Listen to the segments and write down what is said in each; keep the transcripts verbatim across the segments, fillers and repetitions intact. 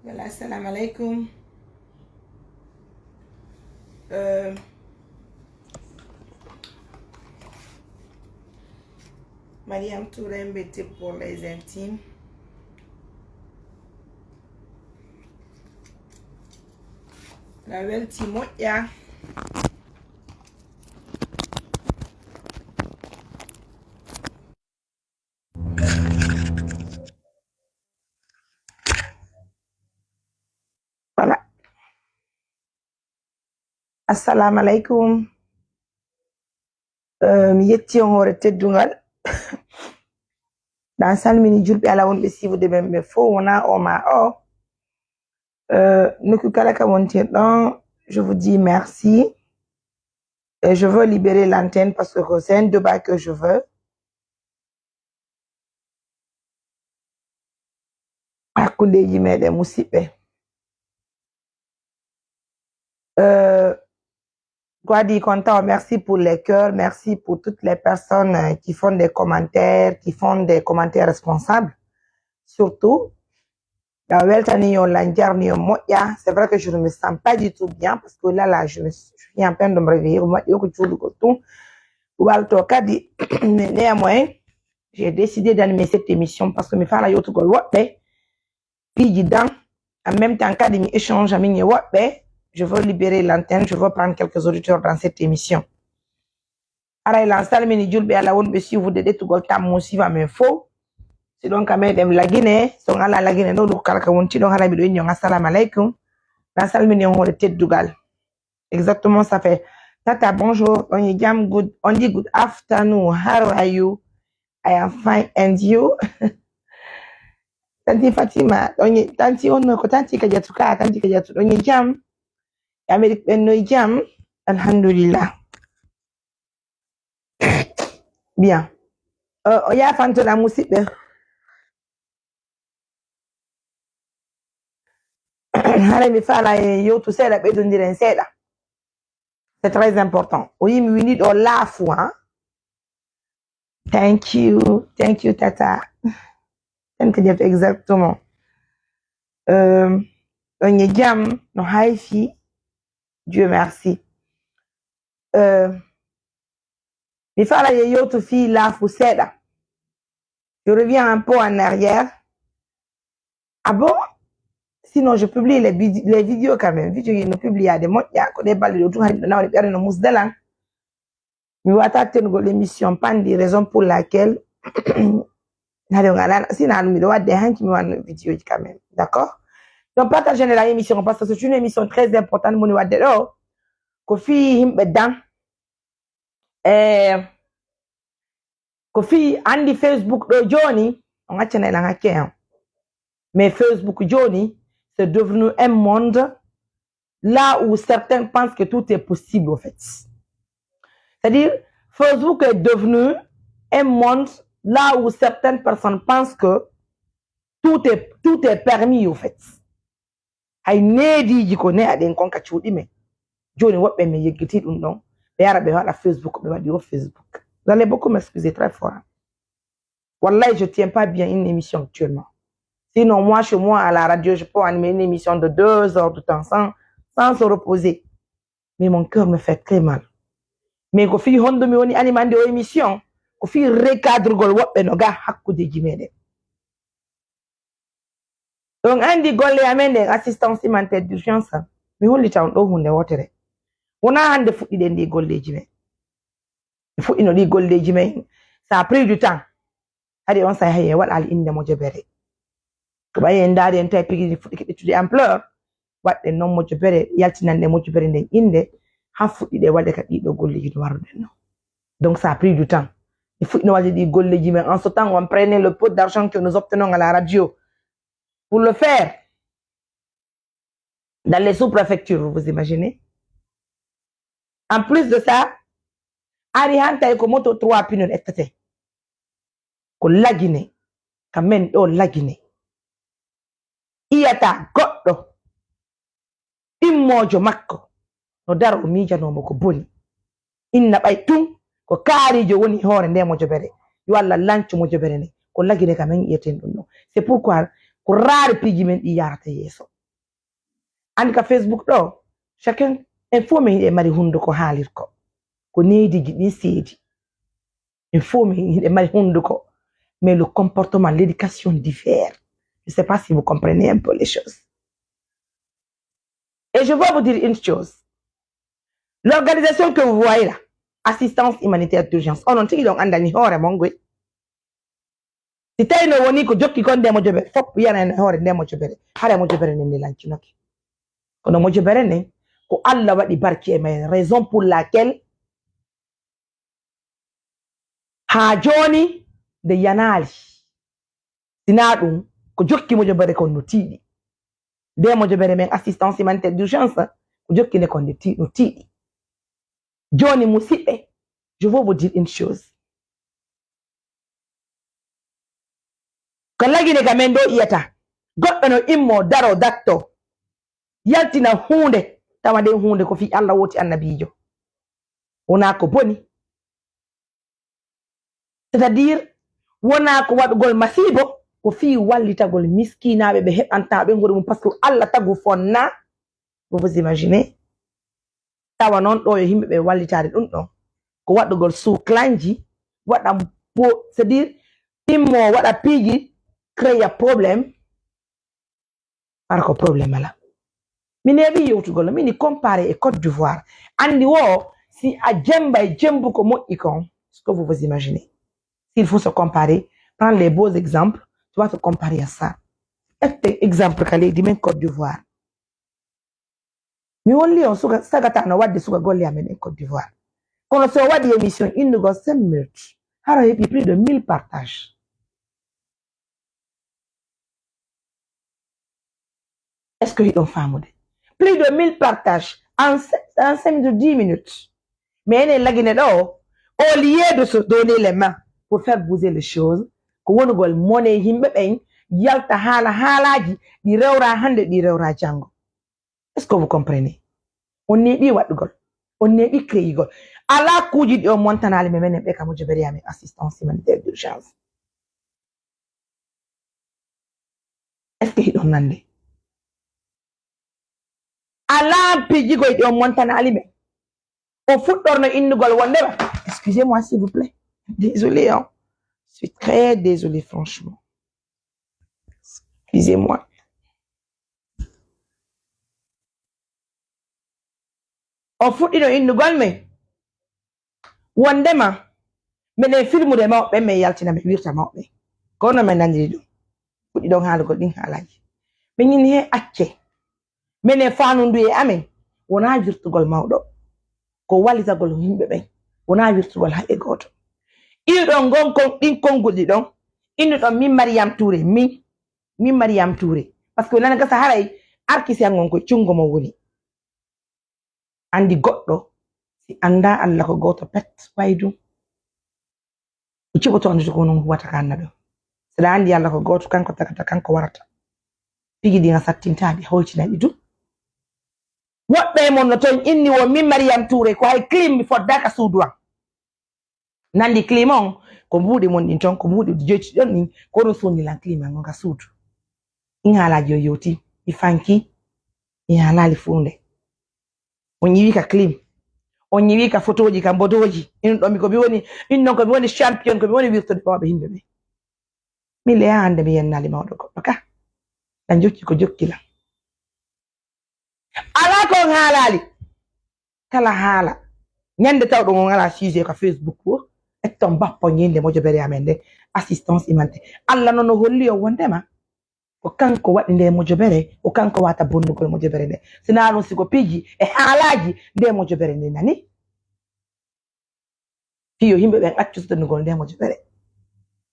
Voilà, assalamu alaikum. Euh, Mariam Touré, Mbete pour les intimes. Na welti moƴƴa. Voilà. Assalamu alaikum. Euh, mi yetti on hoore teddungal. Ɗan salmini julɓe Alla wonɓe siifude men ɓe fow, wona o ma o. Euh, nokku kala ka wontirɗon, je vous dis merci. Et je veux libérer l'antenne parce que c'est un débat que je veux. Hakkundeeji meɗen, musidɓe. Euh, quoi dit, content, merci pour les cœurs, merci pour toutes les personnes euh, qui font des commentaires, qui font des commentaires responsables. Surtout, ya weltani yo la jarni yo moƴƴa. C'est vrai que je ne me sens pas du tout bien parce que là, là, je me suis je suis en train de me réveiller. Ko moƴƴi ko juulugol tun. Walto kadi, mais néanmoins, j'ai décidé d'animer cette émission parce que mi fala yewtugol woɓɓe piiji dan. En même temps, kadi mi échange amin e woɓɓe. Je veux libérer l'antenne, je veux prendre quelques auditeurs dans cette émission. Aray lan salmini julɓe Alla wonɓe suivude ɗettugol tammo suiva men fow. Si ɗon ka meɗen lagine, si on ala lagine ɗo, ɗum kala ka wonti ɗon, haray miɗo inni on assalamu alaikum. Lan salmini on hoore teddugal. Exactement, ça fait. Tata, bonjour. On est jam good. On dit good afternoon. How are you? I am fine. And you? Tanti Fatima, on est, tanti on ko tanti Kadiatou ka, tanti Kadiatou, on est jam. Amérique, ben, on est jam. Alhamdulillah. Bien. Euh, o yaafanto ɗan musidɓe. Hara mi fala e yewtu seeɗa, ɓeydondiren seeɗa. C'est très important. O yimi wini ɗo laafu, hein? Thank you. Thank you, Tata. Thank you, exactement. Euh, on est jam, no haifi. Dieu merci. Euh, mi fala ye yewtu fii laafu seeɗa. Je reviens un peu en arrière. Ah bon? Sinon, je publie les, vid- les vidéos quand même. Vidéo yi no publiade moƴƴa. Ko ɗe balɗe ɗo tun hari ɗo nawni ɓerde no musdalan. Mi wata tenugol émission panɗi, raison pour laquelle hari on alana. Sinon, miɗo wadde hanki mi wanno vidéo ji quand même. D'accord? Donc, partagez la émission parce que c'est une émission très importante. Moni wadde ɗo. Ko fii himɓe dan. Eh, ko fii andi Facebook ɗo jooni, on accanay lan hakke en. Mais Facebook jooni, c'est devenu un monde là où certains pensent que tout est possible, au fait. C'est-à-dire, Facebook est devenu un monde là où certaines personnes pensent que tout est, tout est permis, au fait. Hay neediiji ko ne'aɗen kon ka cuuɗi men. Jooni woɓɓe men yeggitii ɗum ɗon. Ɓe ara ɓe waɗa Facebook, ɓe waɗi o Facebook. Vous allez beaucoup m'excuser très fort. Wallahi, je tiens pas bien une émission actuellement. Sinon, moi, chez moi, à la radio, je peux animer une émission de deux heures de temps sans, sans se reposer. Mais mon cœur me fait très mal. Mais ko fii honɗun mi woni animande o émission, ko fii recadrugol woɓɓe no ga hakkudeji meɗen. On andi golle amen ɗen assistance humanitaire d'urgence, mi hollita on ɗo hunde wotere. Wona hande fuɗɗiɗen ɗi golleji men. Mi fuɗɗino ɗi golleji men, ça a pris du temps. Hari on sa yahi en waɗali inde mojobere. Ko ɓayi en ndaari en tawi pigi fuɗɗike ƴettude ampleur, waɗɗen non mojobere, yaltinande mojobere nden inde, han fuɗɗiɗe waɗe ka ɗiɗo golleji no waruɗen non. Donc ça a pris du temps. Mi fuɗɗino waɗde ɗi golleji men. En ce temps, on prenait le peu d'argent que nous obtenons à la radio pour le faire dans les sous-préfectures, vous vous imaginez? En plus de ça, ari han tawi ko moto trois pneus ettete. Ko lagine, ka men ɗo lagine. Iyata goɗɗo immoojo makko no daro miijanoomo ko boni. Inna ɓay tun ko kaariijo woni hoore nde mojobere. Yo Allah lancu mojobere nde. Ko lagine ka men iyeten ɗum ɗo. C'est pourquoi Ko raari piiji men ɗi yaarata yeeso. Anndi ka Facebook ɗo, chacun, en fof men hiɗen mari hunnduko haalir ko. Ko neediiji ɗin seedi. En fof men hiɗen mari hunnduko. Mais le comportement, l'éducation diffère. Je sais pas si vous comprenez un peu les choses. Et je veux vous dire une chose. L'organisation que vous voyez là, assistance humanitaire d'urgence, onon tigi ɗon anndani hoore mon goy. Si tawi no woni ko jokki kon nde mojobere, fof yana e hoore nde mojobere. Hara mojobere nden nde lancinoke. Kono mojobere nden, ko Allah waɗi barki e mayre. Raison pour laquelle haa jooni nde yanaali. Sinaa ɗum, ko jokki mojobere kon no tiiɗi. Nde mojobere men assistance humanitaire d'urgence, ko jokki nde kon nde ti-, no tiiɗi. Jooni, musiɓɓe, je veux vous dire une chose. Ko lagine ka men ɗo iyata, goɗɗo no immo, daro, datto, yaltina huunde, tawa nden huunde ko fii Allah wooti annabiijo. Wonaa ko boni. C'est-à-dire, wonaa ko waɗugol masiibo, ko fii wallitagol miskinaaɓe ɓe heɓantaa ɓe hoore mum, parce que Allah tagu fonna. Vous vous imaginez? Tawa noon ɗo yo yimɓe ɓe wallitaade ɗum ɗon. Ko waɗugol suuklanji, waɗa po-, c'est-à-dire, immo waɗa piiji, créa problème, par ko problème ala. Mi neeɓi yewtugol, mini comparé e Côte d'Ivoire. Anndi wo, si a jemba e jembu ko moƴƴi kon, ce que vous vous imaginez. S'il faut se comparer, prendre les beaux exemples, tu vas te comparer à ça. Ƴette exemple ka leydi men Côte d'Ivoire. Mi holli on suka, sagata no wadde suka golle amen en Côte d'Ivoire. Kono so waɗi émission innugol cinq minutes, hara heɓi plus de mille partages. Est-ce que hiɗon faamude? Plus de mille partages en cin-, en cinq minutes, dix minutes. Mais enen lagine ɗo, au lieu de se donner les mains pour faire bouger les choses, ko wonugol mone yimɓe ɓen, yalta haala haalaaji ɗi rewra hannde, ɗi rewra janngo. Est-ce que vous comprenez? On neeɓi waɗugol, on neeɓi créigol. Alaa kuuji ɗi on montanaali men, menen ɓe ka mojobere amen assistance humanitaire d'urgence. Est-ce que hiɗon nande? Alaa piiji goy ɗi on montanaali men. On fuɗɗorno innugol wonde ba. Excusez-moi, s'il vous plaît. Désolé, hein. Je suis très désolé, franchement. Excusez-moi. On fuɗɗino innugol men. Wondema, meɗen filmude mawɓe, men yaltina, men wirta mawɓe. Ko no men naniri ɗum. Fuɗɗi ɗon haalugol ɗin haalaaji. Ɓe ñin he acce. Menen faanundu e amen, wonaa wirtugol mawɗo. Ko wallitagol yimɓe ɓen. Wonaa wirtugol hay e gooto. Iwɗon ngon kon, ɗin konguɗi ɗon. Innuɗon min Mariam Touré, min. Min Mariam Touré. Parce que nana gasa haray arkisiyan ngon ko cunngo mo woni. Anndi goɗɗo, si anndaa Alla ko gooto pet, wayi ɗum. O jiɓoto anndude ko non huwata ka annabi on. Saɗa anndi Alla ko gooto, kanko tagata, kanko warata. Pigi ɗin a sattintaa ɗi, a hoytinay ɗi du. Woɓɓe e mon no ton inni wo min Mariam Touré, ko hay clim mi foddaaka suudu an. Nandi clim on, ko mbuuɗi mon ɗin ton, ko mbuuɗi joyti ɗon ɗin, ko ɗum suundi lan clim an on ka suudu. Ɗin haalaaji o yewti, ɗi fanki, ɗi haalaali fuunde. On yiwi ka clim. On yiwi ka fotooji, ka mbodooji. Ɗin ɗon mi ko mi woni, ɗin ɗon ko mi woni champion, ko mi woni wirtude mawɓe yimɓe ɓe. Min le haa hannde mi yennaali mawɗo goɗɗo ka. Ɗan jokki ko jokki lan. Alaa ko on haalaali. Kala haala. Ñande tawɗo on alaa sujet ka Facebook o. Etton bappo ñinde mojobere amen nde. Assistance humanitaire. Alla noon no holli on wondema. Ko kanko waɗi nde mojobere, ko kanko wata bonnugol mojobere nde. Sinaa ɗum si ko piiji e haalaaji nde mojobere nde nani. Fii yo yimɓe ɓen accu sodanugol nde mojobere.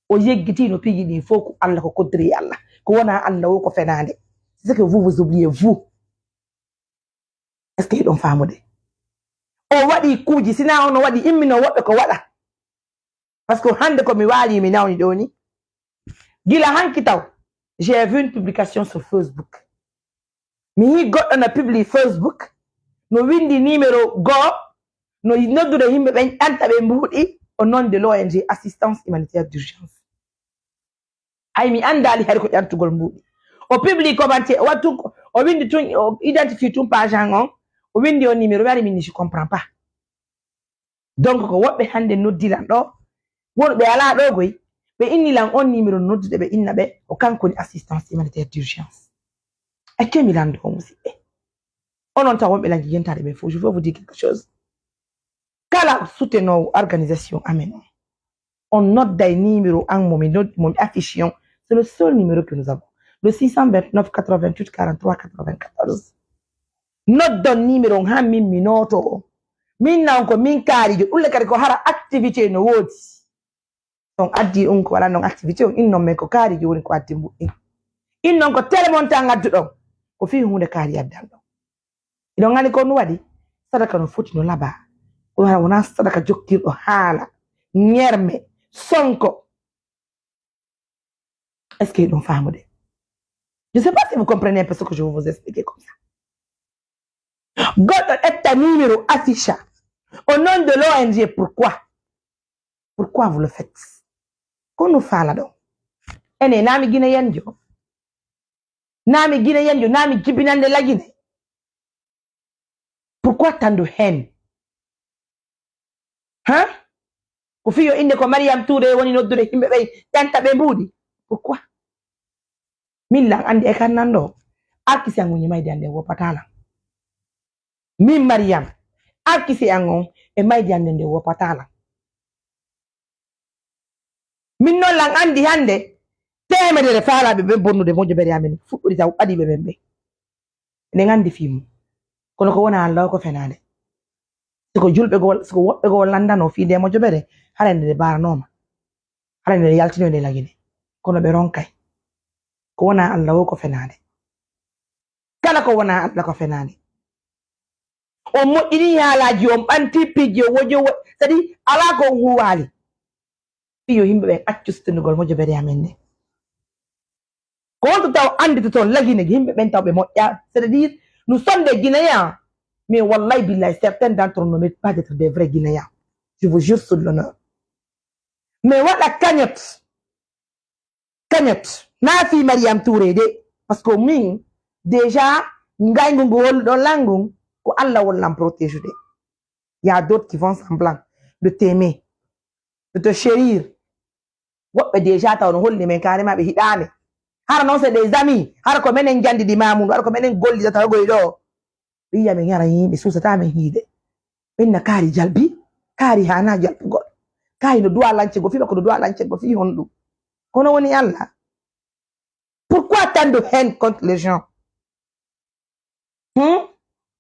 O yeggitii no piiji ɗin fof ko Alla ko koddiri Alla. Ko wonaa Alla o ko fenaande. C'est ce que vous vous oubliez, vous. Est-ce que hiɗon faamude? O waɗi kuuji, sinaa on o waɗi immino woɓɓe ko waɗa. Parce que hannde ko mi waali mi nawni ɗoo ni. Gila hanki taw, j'ai vu une publication sur Facebook. Mi yii goɗɗo no publie Facebook, no winndi numéro goo, no noddude yimɓe ɓen ƴanta ɓe mbuuɗi, au nom de l'O N G Assistance Humanitaire d'Urgence. Hay mi anndaali hari ko ƴantugol mbuuɗi. O publie commentaire, o waɗi tun, o windi tun, o identifie tun page an on, o windi on numéro, mi ari min ni, je comprends pas. Donc, ko woɓɓe hannde noddiran ɗo, wonɓe alaa ɗo goy, ɓe inni lan on numéro noddude ɓe inna ɓe, ko kanko woni assistance humanitaire d'urgence. Accee mi lanndoo on, musiɓɓe. Onon taw wonɓe lan yentaade ɓe fof, je veux vous dire quelque chose. Kala soutenoowo organisation amen on, on nodday numéro an mo mi nod-, mo mi affiche on. C'est le seul numéro que nous avons. Le six cent vingt-neuf quatre-vingt-huit quarante-trois quatre-vingt-quatorze. Noddon numéro on han min mi nooto on. Min non ko min kaarijo. Ɗulle kadi ko hara activité no woodi. On addi on ko wala non activité on. Innon men ko kaarijo woni ko addi mbuɗɗin. Innon ko télé mon tan adduɗon. Ko fii huunde kaari addan ɗon. Iɗon anndi ko ɗun waɗi? Sadaka no foti no labaa. Ko hara wonaa sadaka jokkiiɗo haala, ŋerme, sonko. Est-ce que hiɗon faamude? Je sais pas si vous comprenez un peu ce que je veux vous expliquer comme ça. Goɗɗo ƴetta numéro affiche au nom de l'O N G, pourquoi? Pourquoi vous le faites? Ko no faala ɗon? Ene, naa mi Guinéen jo? Naa mi Guinéen jo? Naa mi jibinande la Guinée? Pourquoi tant de haine? Hein? Ko fii yo innde ko Mariam Touré woni noddude yimɓe ɓen, ƴanta ɓe mbuuɗi. Pourquoi? Min lan anndi e kan nan ɗo. Alkisi an on e mayde an nden woppataa lan. Min Mariam, alkisi an on e mayde an nden woppataa lan. Min non lan anndi hannde teemedere faalaaɓe ɓen bonnude moƴƴo bere amen fuɗɗori taw ɓadiiɓe ɓen ɓen. Eɗen anndi fii mum. Kono ko wona Alla o ko fenaande. Si ko julɓe goo, si ko woɓɓe goo lanndano fii nde moƴƴo bere, haray nde nde baaranooma. Haray nde nde yaltinoy nde la Guinée. Kono ɓe ronkay. Ko wona Alla o ko fenaande. Kala ko wona Alla ko fenaande. On moƴƴini haalaaji, on ɓanti piiji, o wojo, wo-, c'est-à-dire, alaa ko on huuwaali. Fii yo yimɓe ɓen accu sutundugol moƴƴo bere amen nden. Ko honto taw annditoton la Guinée, yimɓe ɓen taw ɓe moƴƴa? C'est-à-dire, nous sommes des Guinéens. Mais wallahi billahi, certains d'entre nous ne méritent pas d'être des vrais Guinéens. Je vous jure sur l'honneur. Mais waɗa cagnotte. Cagnotte. Naa fii Mariam Touré de. Parce que min, déjà, ngayngu ngu holluɗon lan ngun, ko Alla woni lan protégé de. Il y a d'autres qui font semblant de t'aimer, de te chérir. Woɓɓe déjà taw no holli men carrément ɓe hiɗaani. Hara non c'est des amis. Hara ko menen njanndi di Mamoudou, hara ko menen gollidata goy ɗo. Ɓe yiya men hara yimɓe suusata men hiide. Ɓen na kaari jalbi, kaari haana jalbugol. Kaari no duwa lancego fii makko, no duwa lancego fii honɗum. Kono woni Alla. Pourquoi tant de haine contre les gens? Hmm?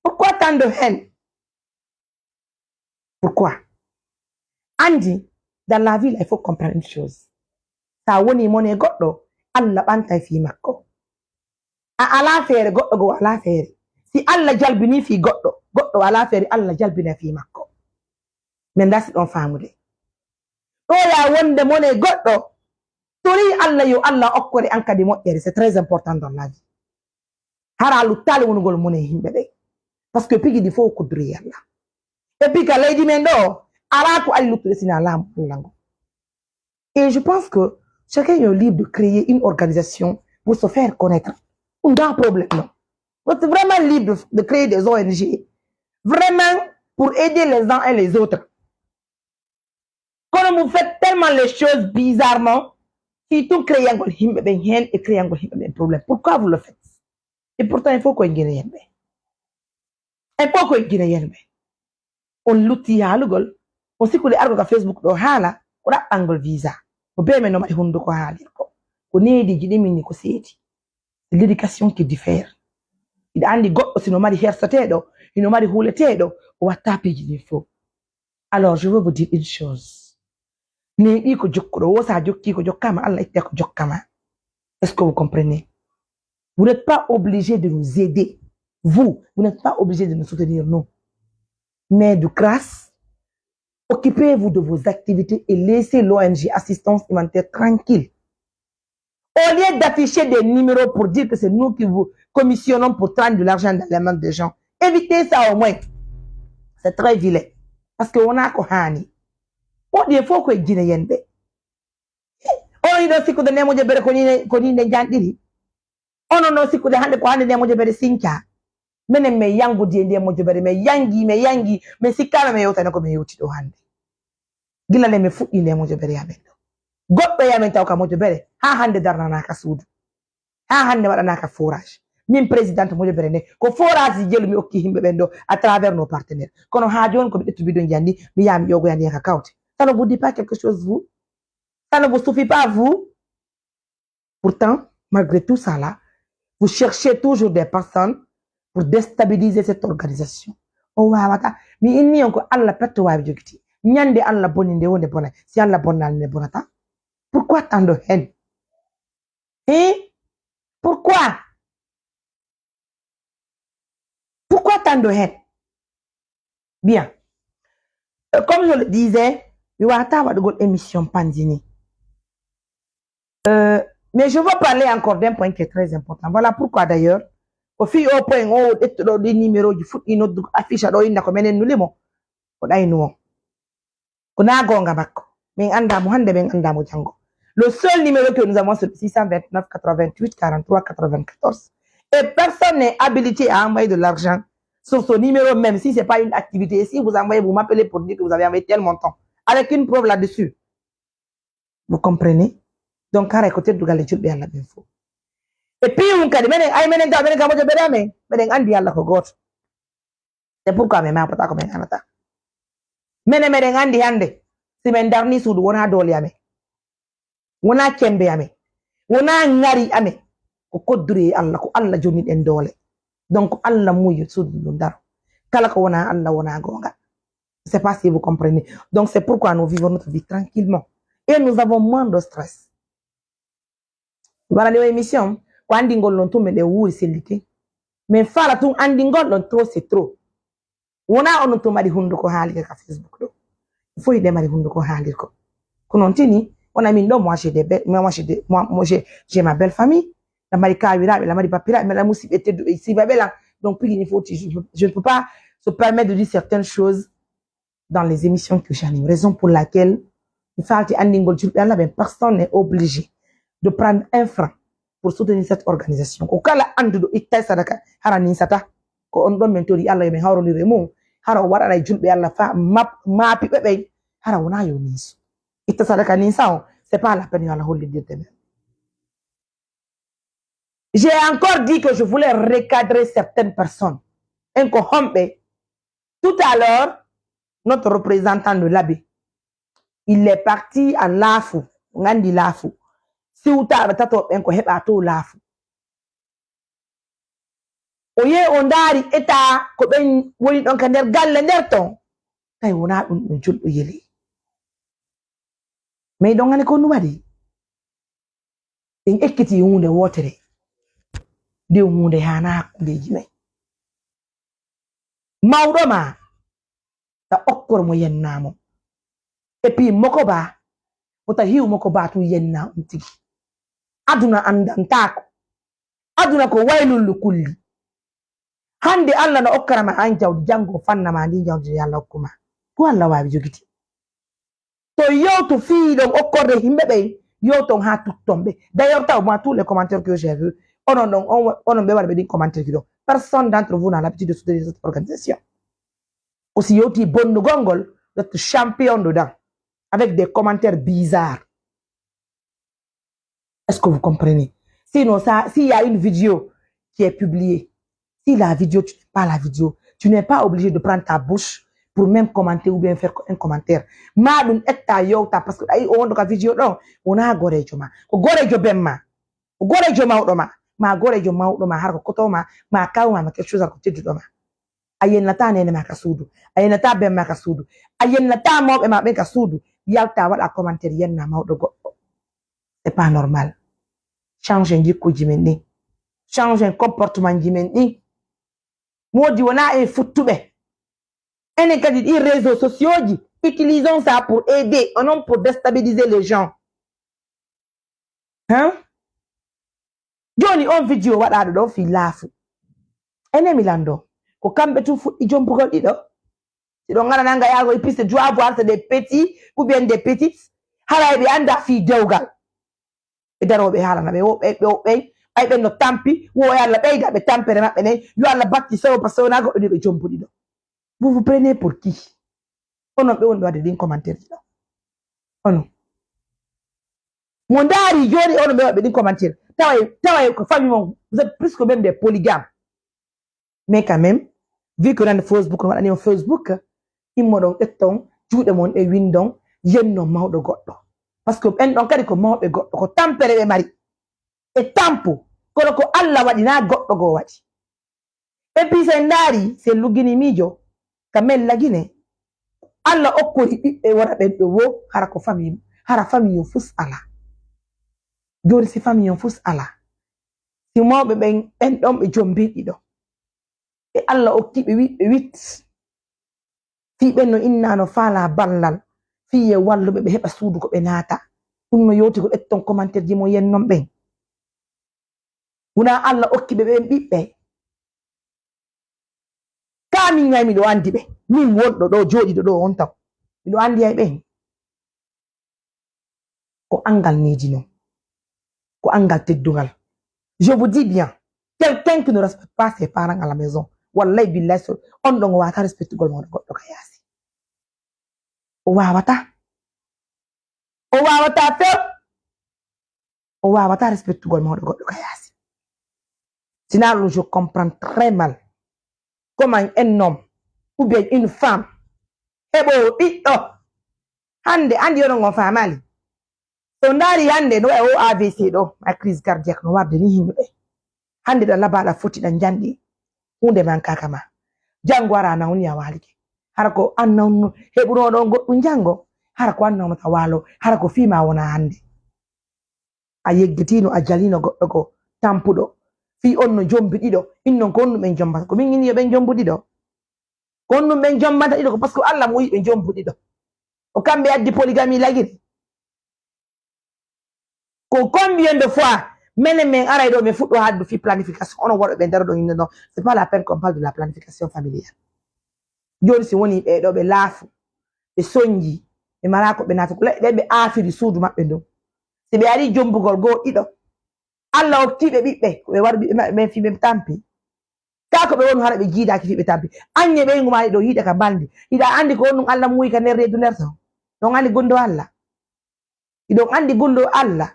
Pourquoi tant de haine? Pourquoi? Anndi, dans la vie, là, il faut comprendre une chose. Sa woni mone goɗɗo, Alla ɓantay fii makko. A alaa feere, goɗɗo goo alaa feere. Si Alla jalbinii fii goɗɗo, goɗɗo alaa feere, Alla jalbina fii makko. Men dasi ɗon faamude. Ɗo ya wonde mone goɗɗo, tori Alla yo Alla okkore an kadi moƴƴere. C'est très important dans la vie. Hara luttaali wonugol mone e yimɓe ɓen. Parce que piji ɗi fof ko duri Alla. Et puis ka leydi men ɗo, alaa ko ari luttude sina laamu Alla ngu. Et je pense que chacun est libre de créer une organisation pour se faire connaître. Ɗum ngaa problème non. Vous êtes vraiment libre de, de créer des O N G. Vraiment pour aider les uns et les autres. Kono vous faites tellement les choses bizarrement. Si tun créangol yimɓe ɓen heen e créangol yimɓe ɓen problème. Pourquoi vous le faites? Et pourtant, il faut koye Guinéen ɓe. Il faut koye Guinéen ɓe. On lutti haalugol, on sikkude argo ka Facebook ɗo haala, ko ɗaɓɓangol visa. Ko bee men no mari hunduko haalirgo. Ko neediiji ɗi min ni ko seedi. C'est l'éducation qui diffère. Hiɗa anndi goɗɗo si no mari herseteeɗo, hino mari huuleteeɗo, o watta piiji ɗin fof. Alors, je veux vous dire une chose. Neeɗi ko jokkuɗo, wo sa jokki ko jokkama, Allah itte ko jokkama. Est-ce que vous comprenez? Vous n'êtes pas obligé de nous aider. Vous, vous n'êtes pas obligé de nous soutenir, nous. Mais de grâce, occupez-vous de vos activités et laissez l'O N G Assistance Humanitaire tranquille. Au lieu d'afficher des numéros pour dire que c'est nous qui vous commissionnons pour prendre de l'argent dans les mains des gens, évitez ça au moins. C'est très vilain. Parce que on a ko hani. On dit, il faut que Guinéen be. On dit, c'est que de nemo de bere ko ni, ko ni ne jandiri. Onon non sikkude hannde ko hannde nde mojobere sinca. Menen men yangudi e nde mojobere, men yangi, men yangi, men sikkaama men yewtana ko men yewti ɗo hannde. Gila le men fuɗɗi nde mojobere amen ɗo. Goɗɗo e amen taw ka mojobere, haa hannde darnanaaka suudu. Haa hannde waɗanaaka forage. Min présidente mojobere nde, ko forage ji jelu mi okki yimɓe ɓen ɗo à travers nos partenaires. Kono haa jooni ko mi ƴettu bidon jandi, mi yaha mi ƴoogoya ndiyan ka kawte. Ça ne vous dit pas quelque chose, vous? Ça ne vous suffit pas, vous? Pourtant, malgré tout ça là, vous cherchez toujours des personnes pour déstabiliser cette organisation. O waawata, mi inni on ko Alla petto waawi jogiti. Ñande Alla boni nde wonde bona, si Alla bonnaali nde bonata. Pourquoi tant de haine? Hein? Pourquoi? Pourquoi tant de haine? Bien. Euh, comme je le disais, mi wata waɗugol émission panzini. Euh, mais je veux parler encore d'un point qui est très important. Voilà pourquoi d'ailleurs, ko fii o point o ƴettuɗo ɗi numéro ji fuɗɗi noddugo affiche ɗo inna ko menen nuli mo. Ko ɗaynu on. Ko na goonga makko. Min anndaa mo hannde, min anndaa mo janngo. Le seul numéro que nous avons, c'est le six cent vingt-neuf quatre-vingt-huit quarante-trois quatre-vingt-quatorze. Et personne n'est habilité à envoyer de l'argent sur ce numéro, même si c'est pas une activité. Et si vous envoyez, vous m'appelez pour dire que vous avez envoyé tel montant, avec une preuve là-dessus. Vous comprenez? Donc, haray ko teddugal e julɓe Alla ɓen fof. Et puis, on kadi, menen, ay menen taw, menen ka moƴƴo ɓeɗe amen, meɗen anndi Alla ko gooto. C'est pourquoi mi maapata ko min haɗata. Menen meɗen anndi hannde, si min darnii suudu, wonaa doole amen, wonaa cemmbe amen, wonaa ŋari amen, ko kodduri e Alla, ko Alla jonni ɗen doole. Donc, Alla muuyi suudu ndun daro. Kala ko wonaa Alla wonaa goonga. Je sais pas si vous comprenez. Donc, c'est pourquoi nous vivons notre vie tranquillement. Et nous avons moins de stress. Wala ɗo émission, ko anndingol non tun meɗen wuuri selliti. Min faala tun anndingol ɗon trop c'est trop. Wonaa onon tun mari hunnduko haalirde ka Facebook ɗo. Fof hiɗen mari hunnduko haalirde ko. Ko non tini, wona min ɗo, moi, j'ai des be-, moi, moi, j'ai des, moi, moi, j'ai, j'ai ma belle famille. La mari kaawiraaɓe, la mari bappiraaɓe, la musiɓɓe tedduɓe, siibaɓe lan. Donc, pigi ni foti, je, je ne peux pas se permettre de dire certaines choses dans les émissions que j'anime. Raison pour laquelle mi faalti anndingol julɓe Alla ɓen, personne n'est obligé de prendre un franc pour soutenir cette organisation. Ko kala annduɗo ittay sadaka, hara ninsata. Ko on ɗon min tori Alla yo min hawrondir e mum, hara o waɗanay julɓe Alla fa map-, maapiɓe ɓen, hara wonaa yo ninsu. Itta sadaka ninsa on, c'est pas la peine yo Alla hollindirde men. J'ai encore dit que je voulais recadrer certaines personnes. En ko homɓe? Tout à l'heure, notre représentant de l'abbé, il est parti à Laafu, on anndi Laafu. Siwtaaɓe tato ɓen ko heɓa to Laafu. O yehi o ndaari état ko ɓen woni ɗon ka nder galle nder ton. Tawi wonaa ɗum ɗum julɗo yeli. Mais ɗon ani ko ɗum waɗi. En ekkitii huunde wootere. Nde huunde haanaa hakkundeeji men. Mawɗo ma, ta okkor mo yennaa mo. Et puis moko ba, wota hiw moko ba tun yennaa on tigi. Aduna anndantaako. Aduna ko waylullu kulli. Hannde Alla no okkara ma an jawdi, janngo fanna ma ndi jawdi ndi Alla okku ma. Ko Alla waawi jogiti. To yewtu fii ɗon okkorde yimɓe ɓen, yewton haa tutton ɓe. D'ailleurs, taw moi, tous les commentaires que j'ai vus, onon ɗon, on, onon ɓe waɗa ɓe ɗin commentaire ki ɗon. Personne d'entre vous n'a l'habitude de soutenir cette organisation. Ko si yewti bonnugol ngol, vous êtes champion dedans. Avec des commentaires bizarres. Est-ce que vous comprenez? Sinon, ça, s'il y a une vidéo qui est publiée, si la vidéo, tu n'aimes pas la vidéo, tu n'es pas obligé de prendre ta bouche pour même commenter ou bien faire un commentaire. Ma ɗum etta yewta, parce que ayi o wonɗo ka vidéo ɗon, wona gorejo ma. Ko gorejo ben ma. Ko gorejo mawɗo ma. Ma gorejo mawɗo ma, har ko koto ma, ma kaw ma, ma quelque chose, har ko tedduɗo ma. A yennata neene ma ka suudu. A yennata ben ma ka suudu. A yennata mawɓe ma ɓen ka suudu. Yalta waɗa commentaire yenna mawɗo goɗɗo. C'est pas normal. Change jikkuji men ɗin. Change comportement ji men ɗin. Moodi wona en futtuɓe. Enen kadi ɗin réseaux sociaux ji, utilisons ça pour aider, et non pour déstabiliser les gens. Hein? Jooni on vidéo waɗaaɗo ɗon fii laafu. Enen mi lanndo. Ko kamɓe tun fuɗɗi jompugol ɗiɗo. Si ɗon ngara nanga yaago e piste, tu vas voir, c'est des petits ou bien des petites. Haray ɓe annda fii dewgal. Ɓe darooɓe haalana ɓe woɓɓe, ɓe woɓɓe, Ay, ɓen no tampi, wo yo Allah ɓeyda ɓe tampere maɓɓe nden, yo Allah batti sewo, par ce que wonaa goɗɗo ni ɓe jombuɗi ɗo. Vous vous prenez pour qui? Onon ɓe wonɓe waɗde ɗin commentaire ji ɗo. Onon. Mo ndaari jooni onon ɓe waɗɓe ɗin commentaire. Tawa, tawa ko famille mon, vous êtes plus que même des polygames. Mais quand même, vu que nande Facebook, no waɗani on Facebook, immoɗon ƴetton juuɗe mon e windon, yennon mawɗo goɗɗo. Par ce que ɓen ɗon kadi ko mawɓe goɗɗo, ko tampere ɓe mari. E tampu, kono ko Allah waɗi, naa goɗɗo goo waɗi. Et puis, si en ndaari, si en lugginii miijo, ka men Lagine, Allah okkori ɓiɓɓe wona ɓen ɗo wo, hara ko famille, hara famille on fus alaa. Jooni, si famille on fus alaa, si mawɓe ɓen, ɓen ɗon ɓe jombii ɗiɗo, ɓe Allah okki ɓe wi-, ɓe witti, fii ɓen no innaa no faalaa ballal, fii yo walluɓe ɓe heɓa suudu ko ɓe naata. Ɗum no yowti ko ƴetton commentaire ji mo yennon ɓen. Wonaa Allah okki ɓe ɓen ɓiɓɓe. Kaa min ŋay miɗo anndi ɓe. Min wonɗo ɗo, jooɗiiɗo ɗo on taw. Miɗo anndi hay ɓen. Ko anngal needi non. Ko anngal teddungal. Je vous dis bien, quelqu'un qui ne respecte pas ses parents à la maison, wallahi billahi, so on ɗon o waawataa respectugol mawɗo goɗɗo ka yaasi. O waawataa. O waawataa few. O waawataa respectugol mawɗo goɗɗo ka yaasi. Sinon ɗum, je comprends très mal comment un homme ou bien une femme heɓo ɓiɗɗo. Hannde, anndi onon on faamaali. So ndaari hannde no wayi o A V C ɗo, ma crise cardiaque no warde ni yimɓe ɓe. Hannde ɗa labaa, ɗa foti, ɗa njanɗi, huunde mankaaka ma. Janngo ara a nawni a waalike. Hara ko an nawnu heɓuno ɗon goɗɗum janngo. Hara ko an nawnata waalo. Hara ko fii ma wona hannde. A yeggitiino, a jaliino goɗɗo goo tampuɗo. Fii on no jombi ɗiɗo. Innon ko on ɗum en jombata. Ko min inni yo ɓen jombu ɗiɗo. Ko on ɗum ɓen jombanta ɗiɗo ko parce que Allah mo wi'i ɓe jombu ɗiɗo. Ko kamɓe addi polygamie Lagine. Ko combien de fois menen men aray ɗo men fuɗɗo haaldude fii planification, onon waɗooɓe ɓe ndaroɗon inno non, c'est pas la peine qu'on parle de la planification familiale. Jooni si wonii ɓee ɗoo ɓe laafu, ɓe sonji, ɓe maraa ko ɓe naata, ko leyɗe ɗe ɓe aafiri suudu maɓɓe ndun. Si ɓe arii jombugol goo ɗiɗo, Allah okkii ɓe ɓiɓɓe, ko ɓe waɗu ɓiɓɓe maɓɓe ɓen fii ɓe tampi. Kaa ko ɓe wonu hara ɓe jiidaaki fii ɓe tampi. An e ɓeyngu maa ɗiɗo hiɗa ka balndi. Hiɗa anndi ko honɗum Allah muuyi ka nder reedu nder ton? Hiɗon anndi gunndoo Allah? Hiɗon anndi gunndoo Allah?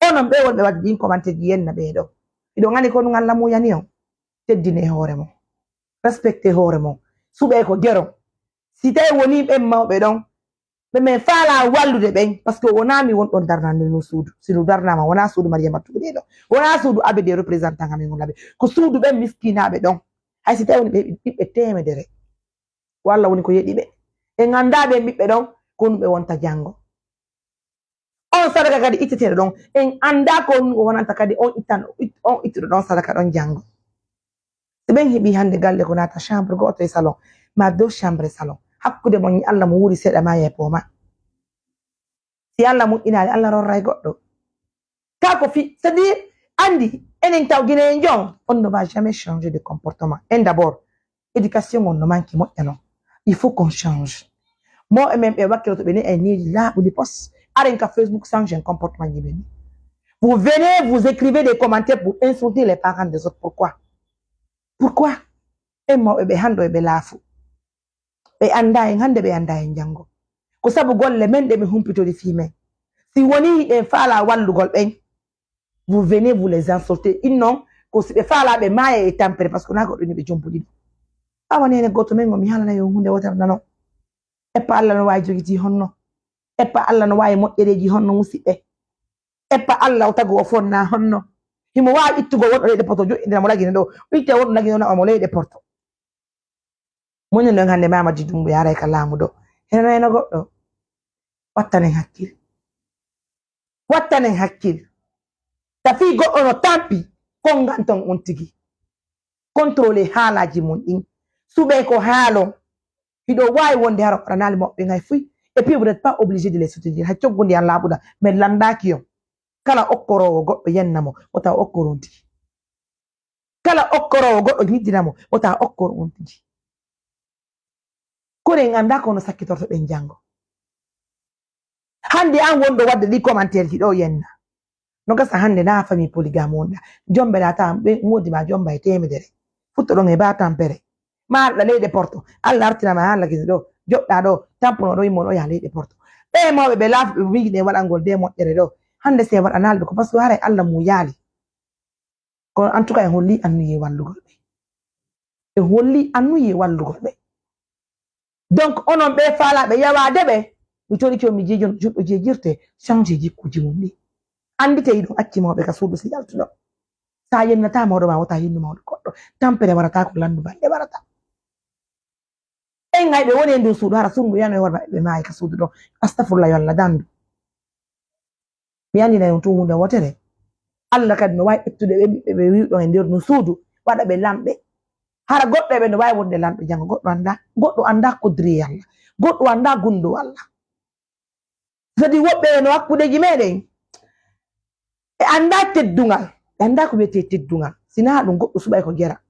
Onon ɓee wonɓe waɗde ɗin commentaire ji, yenna ɓee ɗoo. Hiɗon anndi ko honɗum Allah muuyani on? Teddinee hoore mon. Respectez hoore mon. Suɓee ko geron. Si tawi wonii ɓen mawɓe ɗon, ɓe men faalaa wallude ɓen, parce que wonaa mi won ɗon darnande no suudu. Si ndu darnaama, wonaa suudu Mariama Tuude ɗo. Wonaa suudu Abbé des représentants amen on laɓe. Ko suudu ɓen miskinaaɓe ɗon. Hay si tawi woni ɓe ɓiɓɓe teemedere. Ko Allah woni ko yeɗi ɓe. En anndaa ɓen ɓiɓɓe ɗon, ko honɗum ɓe wonta janngo. On sadaka kadi itteteeɗo ɗon, en anndaa ko honɗum o wonanta kadi on ittan-, it-, on ittuɗo ɗon sadaka ɗon janngo. Si ɓen heɓii hannde galle ko naata chambre gooto e salon, ma deux chambres e salon, hakkunde mon e Allah mo wuuri seeɗa ma yeepoo ma. Si Allah moƴƴinaali, Allah rorray goɗɗo. Kaa ko fi-, c'est-à-dire, anndi, enen taw Guinéen jon, on ne va jamais changer de comportement. En d'abord, éducation on no manque moƴƴa non. Il faut qu'on change. Mawɓe men ɓe wakkiloto ɓe ne ay needi laaɓuɗi pos. Aren ka Facebook change en comportement ji men. Vous venez, vous écrivez des commentaires pour insulter les parents des autres. Pourquoi? Pourquoi? En mawɓe ɓe hannde ɓe laafu. Ɓe anndaa en hannde, ɓe anndaa en janngo. Ko sabu golle men ɗe ɓe humpitori fii men. Si wonii hiɗen faalaa wallugol ɓen, vous venez, vous les insultez. Innon, ko si ɓe faalaa ɓe maaya e tampere, parce que naa goɗɗo ni ɓe jombuɗi ɗum. Awa neene gooto men on, mi haalana yo huunde wootere nano. Eppa Allah no waawi jogitii honno. Eppa Allah no waawi moƴƴereeji honno, musiɓɓe. Eppa Allah o tago o fonna honno. Himo waawi ittugol wonɗo leyɗe Porto, joƴƴindina mo Lagine ɗo. O itta wonɗo Lagine o naɓa mo leyɗe Porto. Muñño nden hannde Mamadi Doumbouya aray ka laamu ɗo. Heno heno goɗɗo. Wattanen hakkil. Wattanen hakkil. Ta fii goɗɗo no tampi, konnganton on tigi. Contrôlez haalaaji mon ɗin. Suɓee ko haalon. Hiɗo waawi wonde hara ko aɗa naali moɓɓe ngay fuy. Et puis, vous n'êtes pas obligé de les soutenir. Hay coggu ndiyan laaɓuɗa, men lanndaaki on. Kala okkoroowo goɗɗo yenna mo, wota o okkor on tigi. Kala okkoroowo goɗɗo ñiddina mo, wota o okkor on tigi. Kono en anndaa ko no sakkitorto ɓen janngo. Hannde an wonɗo waɗde ɗi commentaire ji ɗo yenna. No gasa hannde na famille polygame wonɗa. Jombe ɗa ta ɓe moodi ma jomba e temedere. Futto ɗon e ba tampere. Ma alɗa leyɗe porto. Alla artina ma haala gese ɗo. Joɗɗa ɗo. Tampuno ɗo immo ɗo yaha leyɗe porto. Ɓe mawɓe ɓe laafi ɓe wiide waɗangol de moƴƴere ɗo. Hannde se waɗa nalɓe ko parce que haray Alla mum yaali. Kono en tout cas en holli annuyee wallugol ɓe. En holli annuyee wallugol ɓe. Donc, onon ɓee faalaaɓe yawaade ɓe, mi torike on, mi jeejon juɗɗo jeejirte, changé jikkuuji mum ɗin. Annditee hiɗon acci mawɓe ka suudu si yaltuɗon. Sa yennataa mawɗo ma, wota yennu mawɗo goɗɗo. Tampere warataa ko lanndu balɗe warata. En hay ɓe woni e ndun suudu, hara suudu ndu yano e hoore maɓɓe, ɓe maayi ka suudu ɗon. Astafurlah, yo Allah dandu. Mi anndinay on tun huunde wootere. Allah kadi no waawi ƴettude ɓe ɓiɓɓe ɓe wi'uɗon e nder ndun suudu, waɗa ɓe lamɓe. Hara goɗɗo e ɓe no waawi wonde lamɗo janngo, goɗɗo anndaa, goɗɗo anndaa kudre Allah, goɗɗo anndaa gunndoo Allah. Kadi woɓɓe no hakkundeeji meɗen, ɓe anndaa teddungal, ɓe anndaa ko wi'etee teddungal. Si naa ɗun, goɗɗo suɓay ko gera.